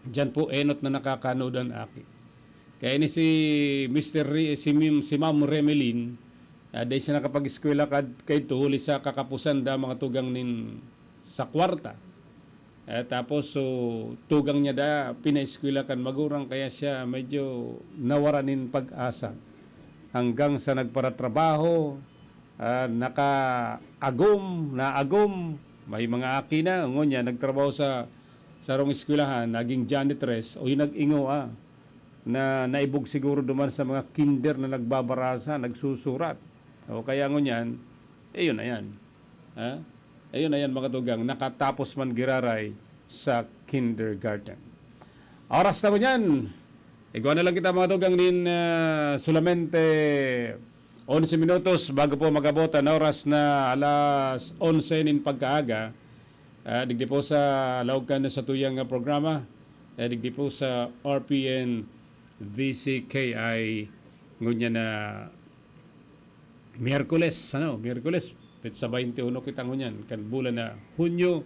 Diyan po, enot na nakakanood an aki. Kaya ni si Mister Re-, si Mim-, si Ma'am Remelin, ah, dai siya nakapag-eskwela kad-, kaidto huli sa kakapusan da, mga tugang, nin sa kwarta. Eh, tapos, so, tugang niya da, pinaeskwela kan magurang, kaya siya medyo nawara nin pag-asa. Hanggang sa nagparatrabaho, ah, nakaagom, naagom, may mga aki na, ngunyan, nagtrabaho sa sarong eskwelahan, naging janitress, o yung nag-ingoa, na naibog siguro duman sa mga kinder na nagbabarasa, nagsusurat. O kaya ngunyan, ayun na yan. Ha? Ayun na yan, mga tugang, nakatapos man giraray sa kindergarten. Oras na ngunyan. Igwa na lang kita, mga tugang, nin, ah, solamente onse minutos bago po mag-abot an oras na alas onse nin pagkaaga. Ah, digdi po sa laog kan satuyang, ah, programa, ah, digdi po sa R P N D C K I, ngunyan na Miyerkules, ano, Miyerkules, petsa baynte uno kita ngunyan, kan bulan na Hunyo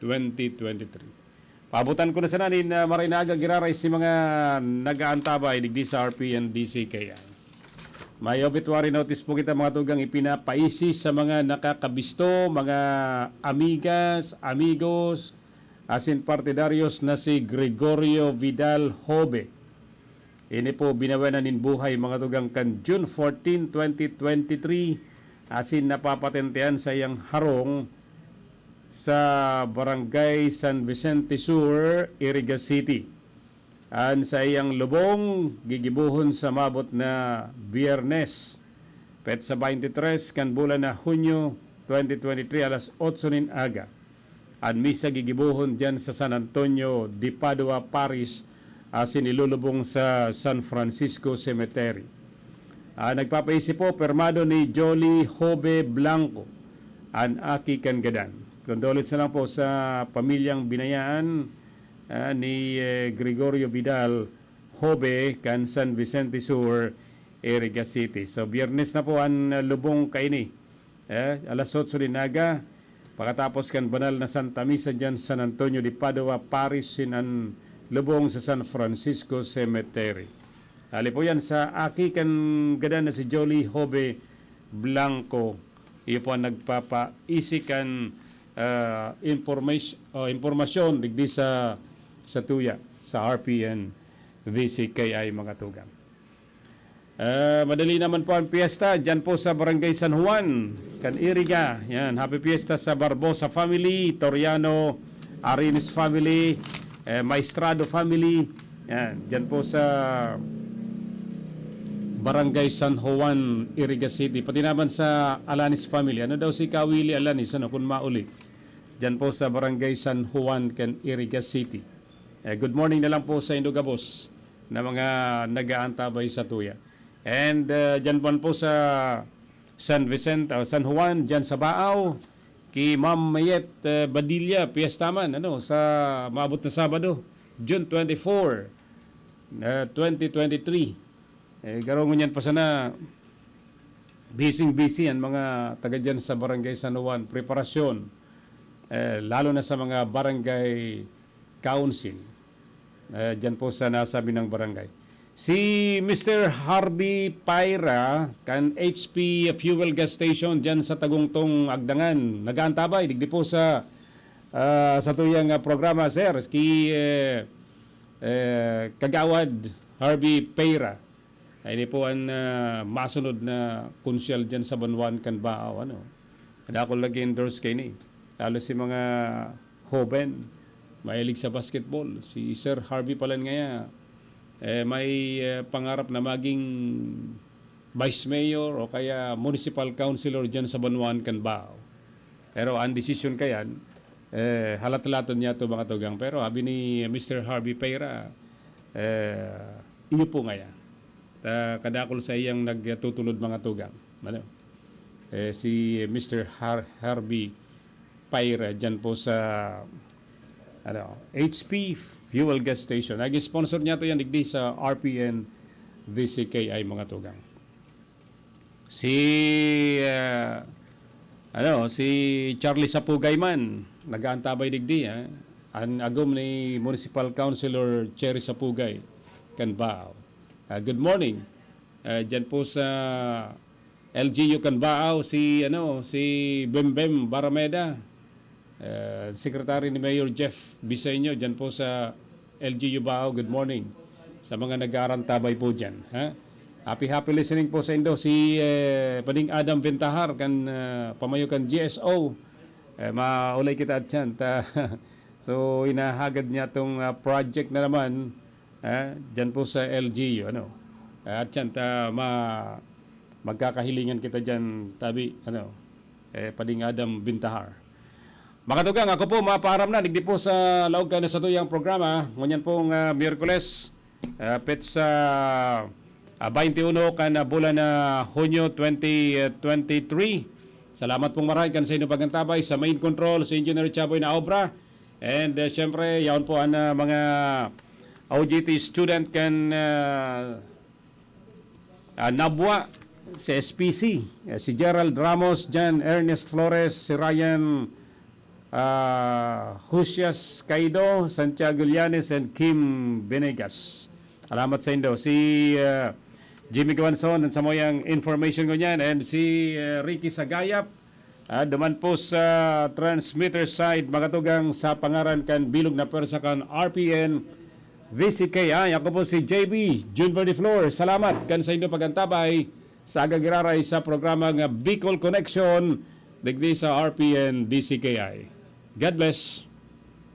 twenty twenty-three. Paabotan ko na sana nin, ah, maray na aga giraray si mga nag-aantabay digdi sa R P N D C K I. May obituary notice po kita, mga tugang, ipinapaisi sa mga nakakabisto, mga amigas, amigos, asin partidaryos na si Gregorio Vidal Jove. Ini po binawian na nin buhay, mga tugang, kan June fourteen, twenty twenty-three, asin napapatentehan sa iyang harong sa Barangay San Vicente Sur, Iriga City. An saiyang lubong gigibohon sa maabot na Biyernes, petsa baynte tres kan bulan na Hunyo twenty twenty-three, alas otso nin aga. An misa gigibohon diyan sa San Antonio de Padua Parish asin ilulubong sa San Francisco Cemetery. Ah, nagpapaisi po, pirmado ni Jolly Jove Blanco, an aki kan gadan. Condolence na lang po sa pamilyang binayaan, ah, ni, eh, Gregorio Vidal Jove kan San Vicente Sur, Iriga City. So, Biyernes na po an, ah, lubong kaini. Eh, alas otso nin aga, pakatapos kan banal na Santa Misa diyan San Antonio de Padua Parish, sin an lubong sa San Francisco Cemetery. Hali po yan sa aki kan gadan na si Jolly Jove Blanco. Iyo po ang nagpapaisi kan, ah, information, o impormasyon digdi sa, sa tuya, sa R P N V C K I, mga tugang. Ah, madali naman po ang piyesta diyan po sa Barangay San Juan, kan Iriga. Yan, happy fiesta sa Barbosa family, Toriano, Arinis family, eh, Maestrado family. Yan, diyan po sa Barangay San Juan, Iriga City. Pati naman sa Alanis family. Ano daw si Kawili Alanis, ano, kung mauli? Diyan po sa Barangay San Juan, kan Iriga City. Eh, good morning na lang po sa indo gabos na mga nag-aantabay sa tuya. And, uh, dyan man po sa San Vicente, uh, San Juan, dyan sa Baao, ki Ma'am Mayet, uh, Badilla, piyesta man, ano, sa maabot na Sabado, June twenty-four, uh, twenty twenty-three. Eh, garo ngunyan pa sana, busy-busy ang mga taga dyan sa Barangay San Juan, preparasyon, eh, lalo na sa mga barangay council, eh, dyan po sa nasabi ng barangay. Si Mister Harvey Paira, kan H P Fuel Gas Station, dyan sa Tagungtong Agdangan, nag-aantabay, digdi po sa, ah, sa tuyang, ah, programa, sir, ki, eh, eh, Kagawad Harvey Paira. Ay, ini po ang, ah, masunod na konsyal dyan sa banwaan kan Baao, ano. Kadakol lagi endorse kaini. Lalo si mga hoben, mahilig sa basketball. Si Sir Harvey Palan ngaya, eh, may, eh, pangarap na maging vice mayor o kaya municipal councilor dyan sa banwaan kan Baao. Pero ang desisyon kayan, eh, halat-halaton niya to, mga tugang. Pero habi ni Mister Harvey Peira, eh, iyo po ngaya. Ta-, kadakol sa iyang nagtutunod, mga tugang. Ano? Eh, si Mister Har-, Harvey Peira dyan po sa, ano, H P Fuel Gas Station. Nag-sponsor niya to yan, digdi sa R P N V C K I, mga tugang. Si, ah, ano, si Charlie Sapugay man, nag-aantabay digdi, ah. An agom ni Municipal Councilor Cherry Sapugay kan Baao. Ah, good morning. Ah, dyan po sa L G U kan Baao, si, ano, si Bembem Barameda. Eh, Secretary ni Mayor Jeff Biseño, dyan po sa L G U Baao, good morning. Sa mga nag-aarantabay po dyan, ha? Happy, happy listening po sa indo. Si, eh, Pading Adam Ventahar, kan, ah, pamayo kan G S O. Eh, maulay kita at yan. Ta-, so, inahagad niya tong, ah, project na naman, eh, dyan po sa L G U, ano? Eh, at yan, ta-, ma-, magkakahilingan kita dyan, tabi, ano? Eh, Pading Adam Ventahar. Mga tugang, ako po, mapaaram na, digdi po sa laog kan satuyang programa. Ngunyan pong, ah, Miyerkules, ah, petsa, ah, twenty-one kan, ah, bulan na Hunyo twenty twenty-three. Salamat pong maray kan sa inyong pag-antabay sa main control, si Engineer Chaboy na obra. And, ah, syempre, yaon po ang, ah, mga O J T student kan, ah, ah, Nabua, sa S P C, eh, si Gerald Ramos, Jan Ernest Flores, si Ryan, ah, Husias Caido, Santiago Llanes, and Kim Venegas. Salamat sa indo. Si, ah, Jimmy Guanzon, sa moyang information ko niyan, and si, ah, Ricky Sagayap, ah, duman po sa transmitter side, mga tugang, sa pangaran kan bilog na pwersa kan R P N V C K I. Ako po si J B, Jun Verdiflor. Salamat kan sa indo pag-antabay sa aga giraray sa programa nga Bicol Connection, digdi sa R P N V C K I. God bless.